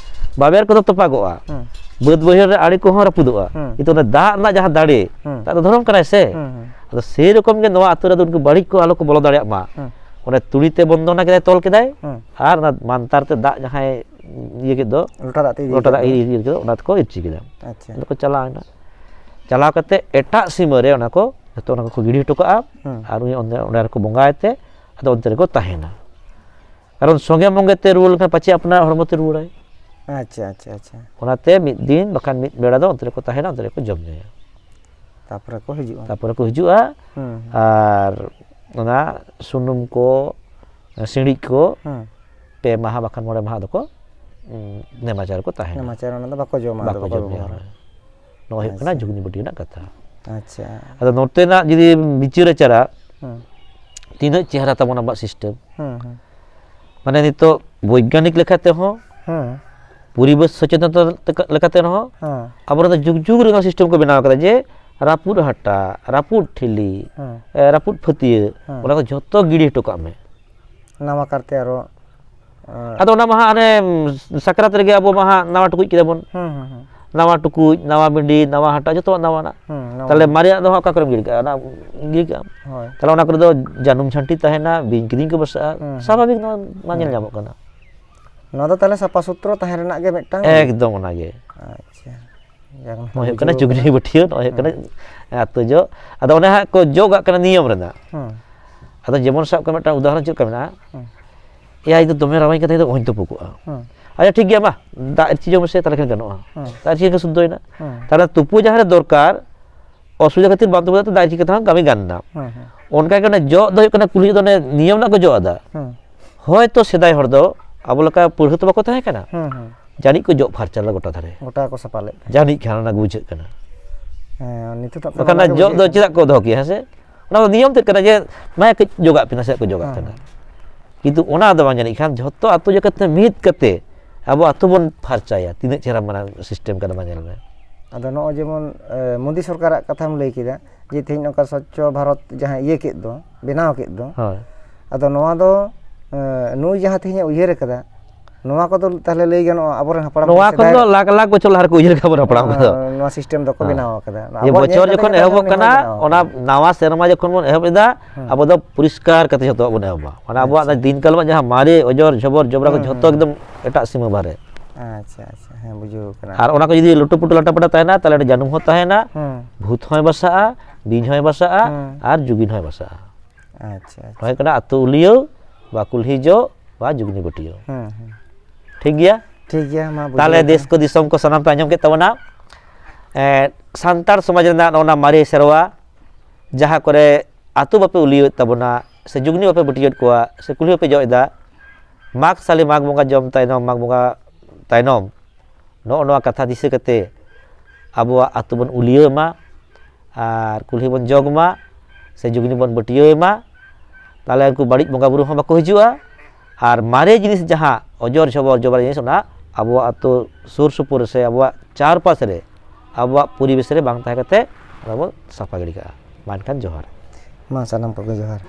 ᱵᱟᱵᱮᱨ ᱠᱚᱫᱚ ᱛᱚᱯᱟᱜᱚᱜᱼᱟ, ᱦᱩᱸ ᱵᱟᱹᱫ ᱵᱟᱹᱭᱦᱟᱹᱲ ᱨᱮ ᱟᱲᱮ ᱠᱚᱦᱚᱸ ᱨᱟᱹᱯᱩᱫᱚᱜᱼᱟ, ᱦᱩᱸ᱾ ᱠᱤᱱᱛᱩ ᱚᱱᱟ ᱫᱟᱜ ᱨᱮᱱᱟᱜ ᱡᱟᱦᱟᱸ ᱫᱟᱲᱮ, ᱦᱩᱸ᱾ ᱫᱟᱜ ᱫᱚ ᱫᱷᱚᱨᱚᱢ ᱠᱟᱱᱟᱭ ᱥᱮ᱾ ᱦᱩᱸ ᱦᱩᱸ᱾ ᱟᱫᱚ ᱥᱮᱭ ᱨᱚᱠᱚᱢ ᱜᱮ ᱱᱚᱣᱟ ᱟᱹᱛᱩ ᱨᱮᱫᱚ ᱩᱱᱠᱩ ᱵᱟᱹᱲᱤᱡ ᱠᱚ ᱟᱞᱚ ᱠᱚ ᱵᱚᱞᱚ ᱫᱟᱲᱮᱭᱟᱜ ᱢᱟ᱾ ᱦᱩᱸ᱾ ᱚᱸᱰᱮ ᱛᱩᱲᱤ ᱛᱮ ᱵᱚᱱᱫᱚᱱᱟ ᱠᱮᱫᱟᱭ, ᱛᱚᱞ ᱠᱮᱫᱟᱭ, ᱦᱩᱸ᱾ ᱟᱨ ᱚᱱᱟ ᱢᱟᱱᱛᱟᱨ ᱛᱮ ᱫᱟᱜ ᱡᱟᱦᱟᱸᱭ ᱤᱭᱟᱹ ᱠᱮᱫ ᱫᱚ, ᱞᱚᱴᱟ ᱫᱟᱜ ᱛᱮ ᱤᱭᱟᱹ ᱞᱚᱴᱟ ᱫᱟᱜ ᱠᱮᱫᱟ᱾ ᱤᱭᱟᱹ ᱠᱮᱫᱟ, ᱚᱱᱟ ᱛᱮᱠᱚ ᱤᱨᱪᱤ ᱠᱮᱫᱟ᱾ ᱟᱪᱪᱷᱟ᱾ ᱚᱸᱰᱮ ᱠᱚ ᱪᱟᱞᱟᱣ ᱮᱱᱟ᱾ ᱪᱟᱞᱟᱣ ᱠᱟᱛᱮ ᱮᱴᱟᱜ ᱥᱤᱢᱟᱹ ᱨᱮ ᱚᱱᱟ ᱠᱚ ᱡᱚᱛᱚ ᱚᱱᱟ ᱠᱚᱠᱚ ᱜᱤᱰᱤ ᱦᱚᱴᱚ ᱠᱟᱜᱼᱟ᱾ ᱦᱩᱸ᱾ ᱟᱨ ᱩᱱᱤ ᱚᱸᱰᱮ, ᱚᱸᱰᱮ ᱨᱮᱠᱚ ᱵᱚᱸᱜᱟᱭ ᱛᱮ, ᱟᱫᱚ ᱚᱱᱛᱮ ᱨᱮᱠᱚ ᱛᱟᱦᱮᱱᱟ᱾ ᱠᱟᱨᱚᱱ ᱥᱚᱸᱜᱮ ᱢᱚᱸᱜᱮ ᱛᱮ ᱨᱩᱣᱟᱹᱲ ᱞᱮᱠᱷᱟᱱ ᱯᱟᱪᱮ ᱟᱯᱱᱟᱨ ᱦᱚᱲᱢᱚ ᱛᱮ ᱨᱩᱣᱟᱹᱲᱟᱭ᱾ ᱟᱪᱪᱷᱟ ᱟᱪᱪᱷᱟ ᱟᱪᱪᱷᱟ᱾ ᱚᱱᱟᱛᱮ ᱢᱤᱫ ᱫᱤᱱ ᱵᱟᱠᱷᱟᱱ ᱢᱤᱫ ᱵᱮᱲᱟ ᱫᱚ ᱚᱱᱛᱮ ᱨᱮᱠᱚ ᱛᱟᱦᱮᱱᱟ, ᱚᱱᱛᱮ ᱨᱮᱠᱚ ᱡᱚᱢ ᱧᱩᱭᱟ᱾ ᱛᱟᱯᱚᱨᱮ ᱠᱚ ᱦᱤᱡᱩᱜᱼᱟ᱾ ᱛᱟᱨᱯᱚᱨᱮ ᱠᱚ ᱦᱤᱡᱩᱜᱼᱟ᱾ ᱦᱩᱸ᱾ ᱟᱨ ᱚᱱᱟ ᱥᱩᱱᱩᱢ ᱠᱚ, ᱥᱤᱬᱤᱡ ᱠᱚ, ᱦᱩᱸ᱾ ᱯᱮ ᱢᱟᱦᱟ ᱵᱟᱠᱷᱟᱱ ᱢᱚᱬᱮ ᱢᱟᱦᱟ ᱫᱚᱠᱚ, ᱩᱸ, ᱱᱮᱢᱟᱪᱟᱨ ᱠᱚ ᱛᱟᱦᱮᱱᱟ᱾ ᱱᱮᱢᱟᱪᱟᱨ ᱚᱱᱟ ᱫᱚ ᱵᱟᱠᱚ ᱡᱚᱢᱟ, ᱟᱫᱚ ᱵᱟᱠᱚ ᱵᱟᱠᱚ ᱡᱚᱢ ᱵᱮᱵᱚᱦᱟᱨᱟ᱾ ᱧᱩᱭᱟ᱾ ᱱᱚᱣᱟ ᱦᱩᱭᱩᱜ ᱠᱟᱱᱟ ᱟᱪᱪᱷᱟ᱾ ᱡᱷᱩᱜᱽᱱᱤ ᱵᱟᱹᱴᱤ ᱨᱮᱱᱟᱜ ᱠᱟᱛᱷᱟ᱾ ᱟᱪᱪᱷᱟ᱾ ᱟᱫᱚ ᱱᱚᱛᱮᱱᱟᱜ ᱡᱩᱫᱤ ᱵᱤᱪᱟᱹᱨ ᱟᱪᱟᱨᱟ, ᱦᱩᱸ᱾ ᱛᱤᱱᱟᱹᱜ ᱪᱮᱦᱨᱟ ᱛᱟᱵᱚᱱ ᱟᱵᱚᱣᱟᱜ system᱾ ᱦᱩᱸ ᱦᱩᱸ᱾ ᱢᱟᱱᱮ ᱱᱤᱛᱚᱜ ᱵᱳᱭᱜᱟᱱᱤᱠ ᱞᱮᱠᱟ ᱛᱮᱦᱚᱸ, ᱦᱩᱸ᱾ ᱯᱚᱨᱤᱵᱮᱥ ᱥᱚᱪᱮᱛᱚᱱ ᱞᱮᱠᱟ ᱛᱮᱦᱚᱸ, ᱦᱩᱸ᱾ ᱟᱵᱚᱨᱮᱱ ᱫᱚ ᱡᱩᱜᱽ ᱡᱩᱜᱽ ᱨᱮᱱᱟᱜ system ᱠᱚ ᱵᱮᱱᱟᱣ ᱠᱟᱫᱟ ᱡᱮ ᱨᱟᱹᱯᱩᱫ ᱦᱟᱴᱟᱜ, ᱨᱟᱹᱯᱩᱫ ᱴᱷᱤᱞᱤ, ᱦᱩᱸ᱾ ᱮ, ᱨᱟᱹᱯᱩᱫ ᱯᱷᱟᱹᱛᱤᱭᱟᱹ, ᱦᱩᱸ᱾ ᱚᱱᱟ ᱠᱚ ᱡᱷᱚᱛᱚ ᱜᱤᱰᱤ ᱦᱚᱴᱚ ᱠᱟᱜ ᱢᱮ᱾ ᱱᱟᱣᱟ ᱠᱟᱨᱛᱮ ᱟᱨᱚ, ᱮᱸ, ᱟᱫᱚ ᱚᱱᱟ ᱢᱟ ᱦᱟᱸᱜ ᱦᱟᱱᱮ ᱥᱟᱠᱨᱟᱛ ᱨᱮᱜᱮ ᱟᱵᱚ ᱢᱟ ᱦᱟᱸᱜ ᱱᱟᱣᱟ ᱴᱩᱠᱩᱡ ᱠᱮᱫᱟ ᱵᱚᱱ᱾ ᱦᱩᱸ ᱦᱩᱸ ᱦᱩᱸ᱾ ᱱᱟᱣᱟ ᱴᱩᱠᱩᱡ, ᱱᱟᱣᱟ ᱵᱤᱸᱰᱤ, ᱱᱟᱣᱟ ᱦᱟᱴᱟᱜ, ᱡᱚᱛᱚᱣᱟᱜ ᱱᱟᱣᱟᱱᱟᱜ᱾ ᱦᱩᱸ, ᱱᱟᱣᱟ᱾ ᱛᱟᱦᱞᱮ ᱢᱟᱨᱮᱭᱟᱜ ᱫᱚ ᱦᱟᱸᱜ ᱚᱠᱟ ᱠᱚᱨᱮᱢ ᱜᱤᱰᱤ ᱠᱟᱜᱼᱟ? ᱚᱱᱟ ᱜᱤᱰᱤ ᱠᱟᱜᱼᱟᱢ᱾ ᱦᱳᱭ᱾ ᱛᱟᱦᱞᱮ ᱚᱱᱟ ᱠᱚᱨᱮ ᱫᱚ ᱡᱟᱹᱱᱩᱢ ᱡᱷᱟᱹᱱᱴᱤ ᱛᱟᱦᱮᱱᱟ, ᱵᱤᱧ ᱠᱤᱫᱤᱧ ᱠᱚ ᱵᱟᱥᱟᱜᱼᱟ᱾ ᱦᱩᱸ, ᱦᱩᱸ᱾ ᱥᱟᱵᱷᱟᱵᱤᱠ ᱱᱚᱣᱟ ᱢᱟ ᱧᱮᱞ ᱦᱩᱸ᱾ ᱧᱟᱢᱚᱜ ᱠᱟᱱᱟ᱾ ᱱᱚᱣᱟ ᱫᱚ ᱛᱟᱦᱞᱮ ᱥᱟᱯᱷᱟ ᱥᱩᱛᱨᱚ ᱛᱟᱦᱮᱸ ᱨᱮᱱᱟᱜ ᱜᱮ ᱢᱤᱫᱴᱟᱝ᱾ ᱮᱠᱫᱚᱢ ᱚᱱᱟᱜᱮ᱾ ᱟᱪᱪᱷᱟ᱾ ᱡᱟᱠ, ᱱᱚᱣᱟ ᱦᱩᱭᱩᱜ ᱵᱩᱡᱷᱟᱹᱣ ᱠᱟᱱᱟ ᱪᱩᱜᱽᱱᱤ ᱵᱟᱹᱴᱷᱭᱟᱹ, ᱱᱚᱣᱟ ᱦᱩᱭᱩᱜ ᱠᱟᱱᱟ ᱦᱩᱸ᱾ ᱟᱹᱛᱩ ᱡᱚᱜ᱾ ᱟᱫᱚ ᱚᱱᱮ ᱦᱟᱸᱜ ᱠᱚ ᱡᱚᱜᱟᱜ ᱠᱟᱱᱟ ᱱᱤᱭᱚᱢ ᱨᱮᱱᱟᱜ᱾ ᱦᱩᱸ᱾ ᱟᱫᱚ ᱡᱮᱢᱚᱱ ᱥᱟᱵ ᱠᱟᱜ ᱢᱮ, ᱢᱤᱫᱴᱟᱝ ᱩᱫᱟᱦᱚᱨᱚᱱ ᱪᱮᱫ ᱞᱮᱠᱟ ᱢᱮᱱᱟᱜᱼᱟ? ᱦᱩᱸ᱾ ᱮᱭᱟ, ᱤᱧ ᱫᱚ ᱫᱚᱢᱮ ᱨᱟᱣᱟᱧ ᱠᱟᱱ ᱛᱤᱧᱟᱹ, ᱤᱧ ᱫᱚ ᱚᱦᱚᱧ ᱛᱩᱯᱩ ᱠᱚᱜᱼᱟ᱾ ᱦᱩᱸ᱾ ᱟᱪᱪᱷᱟ, ᱴᱷᱤᱠ ᱜᱮᱭᱟ, ᱢᱟ ᱫᱟᱜ ᱤᱨᱪᱤ ᱡᱚᱝ ᱢᱮᱥᱮ, ᱛᱟᱦᱞᱮ ᱠᱷᱟᱱ ᱜᱟᱱᱚᱜᱼᱟ᱾ ᱦᱩᱸ᱾ ᱫᱟᱜ ᱤᱨᱪᱤ ᱠᱷᱟᱱ ᱥᱩᱫᱽᱫᱷᱚᱭᱮᱱᱟ᱾ ᱦᱩᱸ᱾ ᱛᱟᱦᱞᱮ ᱛᱩᱯᱩ ᱡᱟᱦᱟᱸ ᱨᱮ ᱫᱚᱨᱠᱟᱨ, ᱚᱥᱩᱵᱤᱫᱷᱟ ᱠᱷᱟᱹᱛᱤᱨ ᱵᱟᱝ ᱛᱩᱯᱩ ᱠᱟᱛᱮ ᱫᱟᱜ ᱤᱨᱪᱤ ᱠᱟᱛᱮ ᱦᱚᱸ ᱠᱟᱹᱢᱤ ᱜᱟᱱ ᱮᱱᱟ᱾ ᱦᱩᱸ, ᱦᱩᱸ᱾ ᱚᱱᱠᱟ ᱜᱮ ᱚᱱᱟ ᱡᱚᱜ ᱫᱚ ᱦᱩᱭᱩᱜ ᱠᱟᱱᱟ, ᱠᱩᱞᱦᱤ ᱫᱚ ᱚᱱᱮ ᱱᱤᱭᱚᱢ ᱨᱮᱱᱟᱜ ᱠᱚ ᱡᱚᱜ ᱮᱫᱟ᱾ ᱦᱩᱸ᱾ ᱦᱚᱭᱛᱚ ᱥᱮᱫᱟᱭ ᱦᱚᱲ ᱫᱚ ᱟᱵᱚ ᱞᱮᱠᱟ ᱯᱟᱹᱲᱦᱟᱹ ᱛᱚ ᱵᱟᱠᱚ ᱛᱟᱦᱮᱸ ᱠᱟᱱᱟ᱾ ᱦᱩᱸ, ᱦᱩᱸ᱾ ᱡᱟᱹᱱᱤᱡ ᱠᱚ ᱡᱚᱜ ᱯᱷᱟᱨᱪᱟ ᱞᱮᱫᱟ ᱜᱚᱴᱟ ᱫᱷᱟᱨᱮ᱾ ᱜᱚᱴᱟ ᱠᱚ ᱥᱟᱯᱷᱟ ᱞᱮᱫ ᱛᱟᱦᱮᱸᱫ᱾ ᱡᱟᱹᱱᱤᱡ ᱠᱷᱟᱱ ᱚᱱᱟ ᱜᱮ ᱵᱩᱡᱷᱟᱹᱜ ᱠᱟᱱᱟ᱾ ᱦᱮᱸ, ᱱᱤᱛᱚᱜ ᱫᱚ ᱵᱟᱠᱷᱟᱱ ᱚᱱᱟ ᱚᱱᱟ ᱜᱮ ᱡᱚᱜ ᱫᱚ ᱵᱩᱡᱷᱟᱹᱜ ᱪᱮᱫᱟᱜ ᱠᱚ ᱫᱚᱦᱚ ᱠᱮᱭᱟ, ᱦᱮᱸ ᱥᱮ? ᱚᱱᱟ ᱫᱚ ᱱᱤᱭᱚᱢ ᱛᱮᱫ ᱠᱟᱱᱟ ᱡᱮ ᱢᱟ ᱠᱟᱹᱡ ᱡᱚᱜᱟᱜ ᱯᱮ, ᱱᱟᱥᱮᱭᱟᱜ ᱠᱚ ᱡᱚᱜᱟᱜ ᱦᱮᱸ, ᱠᱟᱱᱟ᱾ ᱦᱮᱸ᱾ ᱠᱤᱱᱛᱩ ᱚᱱᱟ ᱫᱚ ᱵᱟᱝ ᱡᱟᱹᱱᱤᱡ ᱠᱷᱟᱱ ᱡᱷᱚᱛᱚ ᱟᱹᱛᱩ ᱡᱟᱠᱟᱛ ᱛᱮ ᱢᱤᱫ ᱠᱟᱛᱮ ᱟᱵᱚ ᱟᱹᱛᱩ ᱵᱚᱱ ᱯᱷᱟᱨᱪᱟᱭᱟ, ᱛᱤᱱᱟᱹᱜ ᱪᱮᱦᱨᱟ ᱢᱟᱱᱮ ᱥᱤᱥᱴᱮᱢ ᱠᱟᱱᱟ, ᱢᱟ ᱧᱮᱞ ᱢᱮ᱾ ᱟᱫᱚ ᱱᱚᱜᱼᱚᱭ ᱡᱮᱢᱚᱱ ᱢᱳᱫᱤ ᱥᱚᱨᱠᱟᱨᱟᱜ ᱠᱟᱛᱷᱟᱢ ᱞᱟᱹᱭ ᱠᱮᱫᱟ, ᱡᱮ ᱛᱮᱦᱮᱧ ᱱᱚᱝᱠᱟ ᱥᱚᱪᱪᱷᱚ ᱵᱷᱟᱨᱚᱛ ᱡᱟᱦᱟᱸ ᱤᱭᱟᱹ ᱠᱮᱫ ᱫᱚ, ᱵᱮᱱᱟᱣ ᱠᱮᱫ ᱫᱚ, ᱦᱳᱭ᱾ ᱟᱫᱚ ᱱᱚᱣᱟ ᱫᱚ ᱱᱩᱭ ᱡᱟᱦᱟᱸ ᱛᱮᱦᱮᱧ ᱮ ᱩᱭᱦᱟᱹᱨ ᱟᱠᱟᱫᱟ, ᱱᱚᱣᱟ ᱠᱚᱫᱚ ᱛᱟᱦᱞᱮ ᱞᱟᱹᱭ ᱜᱟᱱᱚᱜᱼᱟ ᱟᱵᱚᱨᱮᱱ ᱦᱟᱯᱲᱟᱢ ᱠᱚ ᱱᱚᱣᱟ ᱠᱷᱚᱱ ᱥᱮᱫᱟᱭ ᱫᱚ ᱞᱟᱠᱷ ᱞᱟᱠᱷ ᱵᱚᱪᱷᱚᱨ ᱞᱟᱦᱟ ᱨᱮᱠᱚ ᱩᱭᱦᱟᱹᱨ ᱠᱟᱜ ᱵᱚᱱᱟ ᱦᱟᱯᱲᱟᱢ ᱠᱚᱫᱚ᱾ ᱱᱚᱣᱟ ᱥᱤᱥᱴᱮᱢ ᱫᱚᱠᱚ ᱦᱮᱸ᱾ ᱵᱮᱱᱟᱣ ᱟᱠᱟᱫᱟ᱾ ᱡᱮ ᱟᱵᱚᱣᱟᱜ ᱵᱚᱪᱷᱚᱨ ᱧᱮᱞ ᱠᱟᱛᱮ ᱡᱚᱠᱷᱚᱱ ᱡᱚᱛᱚ ᱮᱦᱚᱵᱚᱜ ᱩᱱᱤ ᱦᱚᱸᱭ ᱠᱟᱱᱟ, ᱵᱮᱱᱟᱣ ᱚᱱᱟ ᱟᱠᱟᱫᱟ᱾ ᱱᱟᱣᱟ ᱥᱮᱨᱢᱟ ᱡᱚᱠᱷᱚᱱ ᱵᱚᱱ ᱮᱦᱚᱵ ᱮᱫᱟ, ᱦᱮᱸ᱾ ᱟᱵᱚ ᱫᱚ ᱯᱚᱨᱤᱥᱠᱟᱨ ᱠᱟᱛᱮ ᱡᱷᱚᱛᱚᱣᱟᱜ ᱵᱚᱱ ᱮᱦᱚᱵᱟ᱾ ᱢᱟᱱᱮ ᱟᱵᱚᱣᱟᱜ ᱟᱪᱪᱷᱟ᱾ ᱚᱱᱟ ᱫᱤᱱ ᱠᱟᱞᱚᱢᱟᱜ ᱡᱟᱦᱟᱸ ᱢᱟᱨᱮ ᱚᱡᱚᱨ ᱡᱷᱚᱵᱚᱨ ᱡᱚᱵᱽᱨᱟ ᱠᱚ ᱦᱩᱸ, ᱡᱷᱚᱛᱚ ᱦᱩᱸ᱾ ᱮᱠᱫᱚᱢ ᱮᱴᱟᱜ ᱥᱤᱢᱟᱹ ᱵᱟᱦᱨᱮ᱾ ᱟᱪᱪᱷᱟ, ᱟᱪᱪᱷᱟ, ᱦᱮᱸ, ᱵᱩᱡᱷᱟᱹᱣ ᱠᱟᱱᱟ᱾ ᱟᱨ ᱚᱱᱟ ᱠᱚ ᱡᱩᱫᱤ ᱞᱩᱴᱩ ᱯᱩᱴᱩ ᱞᱟᱴᱟ ᱯᱟᱴᱟ ᱛᱟᱦᱮᱱᱟ, ᱛᱟᱦᱞᱮ ᱚᱸᱰᱮ ᱡᱟᱹᱱᱩᱢ ᱦᱚᱸ ᱛᱟᱦᱮᱱᱟ, ᱦᱩᱸ᱾ ᱵᱷᱩᱛ ᱦᱚᱸᱭ ᱵᱟᱥᱟᱜᱼᱟ, ᱵᱤᱧ ᱦᱚᱸᱭ ᱵᱟᱥᱟᱜᱼᱟ, ᱦᱩᱸ᱾ ᱟᱨ ᱡᱩᱜᱤᱱ ᱦᱚᱸᱭ ᱵᱟᱥᱟᱜᱼᱟ᱾ ᱟᱪᱪᱷᱟ, ᱟᱪᱪᱷᱟ᱾ ᱱᱚᱣᱟ ᱦᱩᱭᱩᱜ ᱠᱟᱱᱟ ᱟᱹᱛᱩ ᱩᱞᱤᱭᱟᱹᱣ ᱵᱟ ᱠᱩᱞᱦᱤ ᱡᱚᱜ ᱵᱟ ᱡᱩᱜᱤᱱᱤ ᱵᱟᱹᱴᱤᱭᱟᱹᱣ᱾ ᱦᱩᱸ, ᱦᱩᱸ᱾ ᱴᱷᱤᱠ ᱜᱮᱭᱟ? ᱴᱷᱤᱠ ᱜᱮᱭᱟ, ᱢᱟ ᱵᱩᱡᱷᱟᱹᱣ ᱛᱟᱦᱞᱮ ᱠᱟᱱᱟ᱾ ᱫᱮᱥ ᱠᱚ ᱫᱤᱥᱚᱢ ᱠᱚ ᱥᱟᱱᱟᱢ ᱯᱮ ᱟᱸᱡᱚᱢ ᱠᱮᱫ ᱛᱟᱵᱚᱱᱟ᱾ ᱮᱸ, ᱥᱟᱱᱛᱟᱲ ᱥᱚᱢᱟᱡᱽ ᱨᱮᱱᱟᱜ ᱱᱚᱜᱼᱚ ᱱᱟ ᱢᱟᱨᱮ ᱥᱮᱨᱣᱟ, ᱡᱟᱦᱟᱸ ᱠᱚᱨᱮ ᱟᱹᱛᱩ ᱵᱟᱯᱮ ᱩᱞᱤᱭᱟᱹᱣᱮᱫ ᱛᱟᱵᱚᱱᱟ, ᱥᱮ ᱡᱩᱜᱽᱱᱤ ᱵᱟᱯᱮ ᱵᱟᱹᱴᱤᱭᱟᱹᱣᱮᱫ ᱠᱚᱣᱟ, ᱥᱮ ᱠᱩᱞᱦᱤ ᱵᱟᱯᱮ ᱡᱚᱜ ᱮᱫᱟ, ᱢᱟᱜᱽ ᱥᱟᱞᱮ ᱢᱟᱜᱽ ᱵᱚᱸᱜᱟ ᱡᱚᱢ ᱛᱟᱭᱱᱚᱢ, ᱢᱟᱜᱽ ᱵᱚᱸᱜᱟ ᱛᱟᱭᱱᱚᱢ, ᱱᱚᱜᱼᱚ ᱱᱚᱣᱟ ᱠᱟᱛᱷᱟ ᱫᱤᱥᱟᱹ ᱠᱟᱛᱮ ᱟᱵᱚᱣᱟᱜ ᱟᱹᱛᱩ ᱵᱚᱱ ᱩᱞᱤᱭᱟᱹᱣ ᱢᱟ ᱟᱨ ᱠᱩᱞᱦᱤ ᱵᱚᱱ ᱡᱚᱜᱽ ᱢᱟ, ᱥᱮ ᱡᱩᱜᱽᱱᱤ ᱵᱚᱱ ᱵᱟᱹᱴᱤᱭᱟᱹᱣ ᱢᱟ᱾ ᱛᱟᱦᱞᱮ ᱩᱱᱠᱩ ᱵᱟᱹᱲᱤᱡ ᱵᱚᱸᱜᱟ ᱵᱩᱨᱩ ᱦᱚᱸ ᱵᱟᱠᱚ ᱦᱤᱡᱩᱜᱼᱟ᱾ ᱟᱨ ᱢᱟᱨᱮ ᱡᱤᱱᱤᱥ, ᱡᱟᱦᱟᱸ ᱚᱡᱚᱨ ᱡᱷᱚᱵᱚᱨ ᱡᱚᱵᱽᱨᱟ ᱡᱤᱱᱤᱥ, ᱚᱱᱟ ᱟᱵᱚᱣᱟᱜ ᱟᱹᱛᱩ ᱥᱩᱨ ᱥᱩᱯᱩᱨ ᱨᱮ ᱥᱮ ᱟᱵᱚᱣᱟᱜ ᱪᱟᱨᱯᱟᱥ ᱨᱮ, ᱟᱵᱚᱣᱟᱜ ᱯᱚᱨᱤᱵᱮᱥ ᱨᱮ ᱵᱟᱝ ᱛᱟᱦᱮᱸ ᱠᱟᱛᱮ ᱚᱱᱟ ᱵᱚᱱ ᱥᱟᱯᱷᱟ ᱜᱤᱰᱤ ᱠᱟᱜᱼᱟ᱾ ᱢᱟ ᱮᱱᱠᱷᱟᱱ ᱡᱚᱦᱟᱨ᱾ ᱢᱟ ᱥᱟᱱᱟᱢ ᱠᱚᱜᱮ ᱡᱚᱦᱟᱨ᱾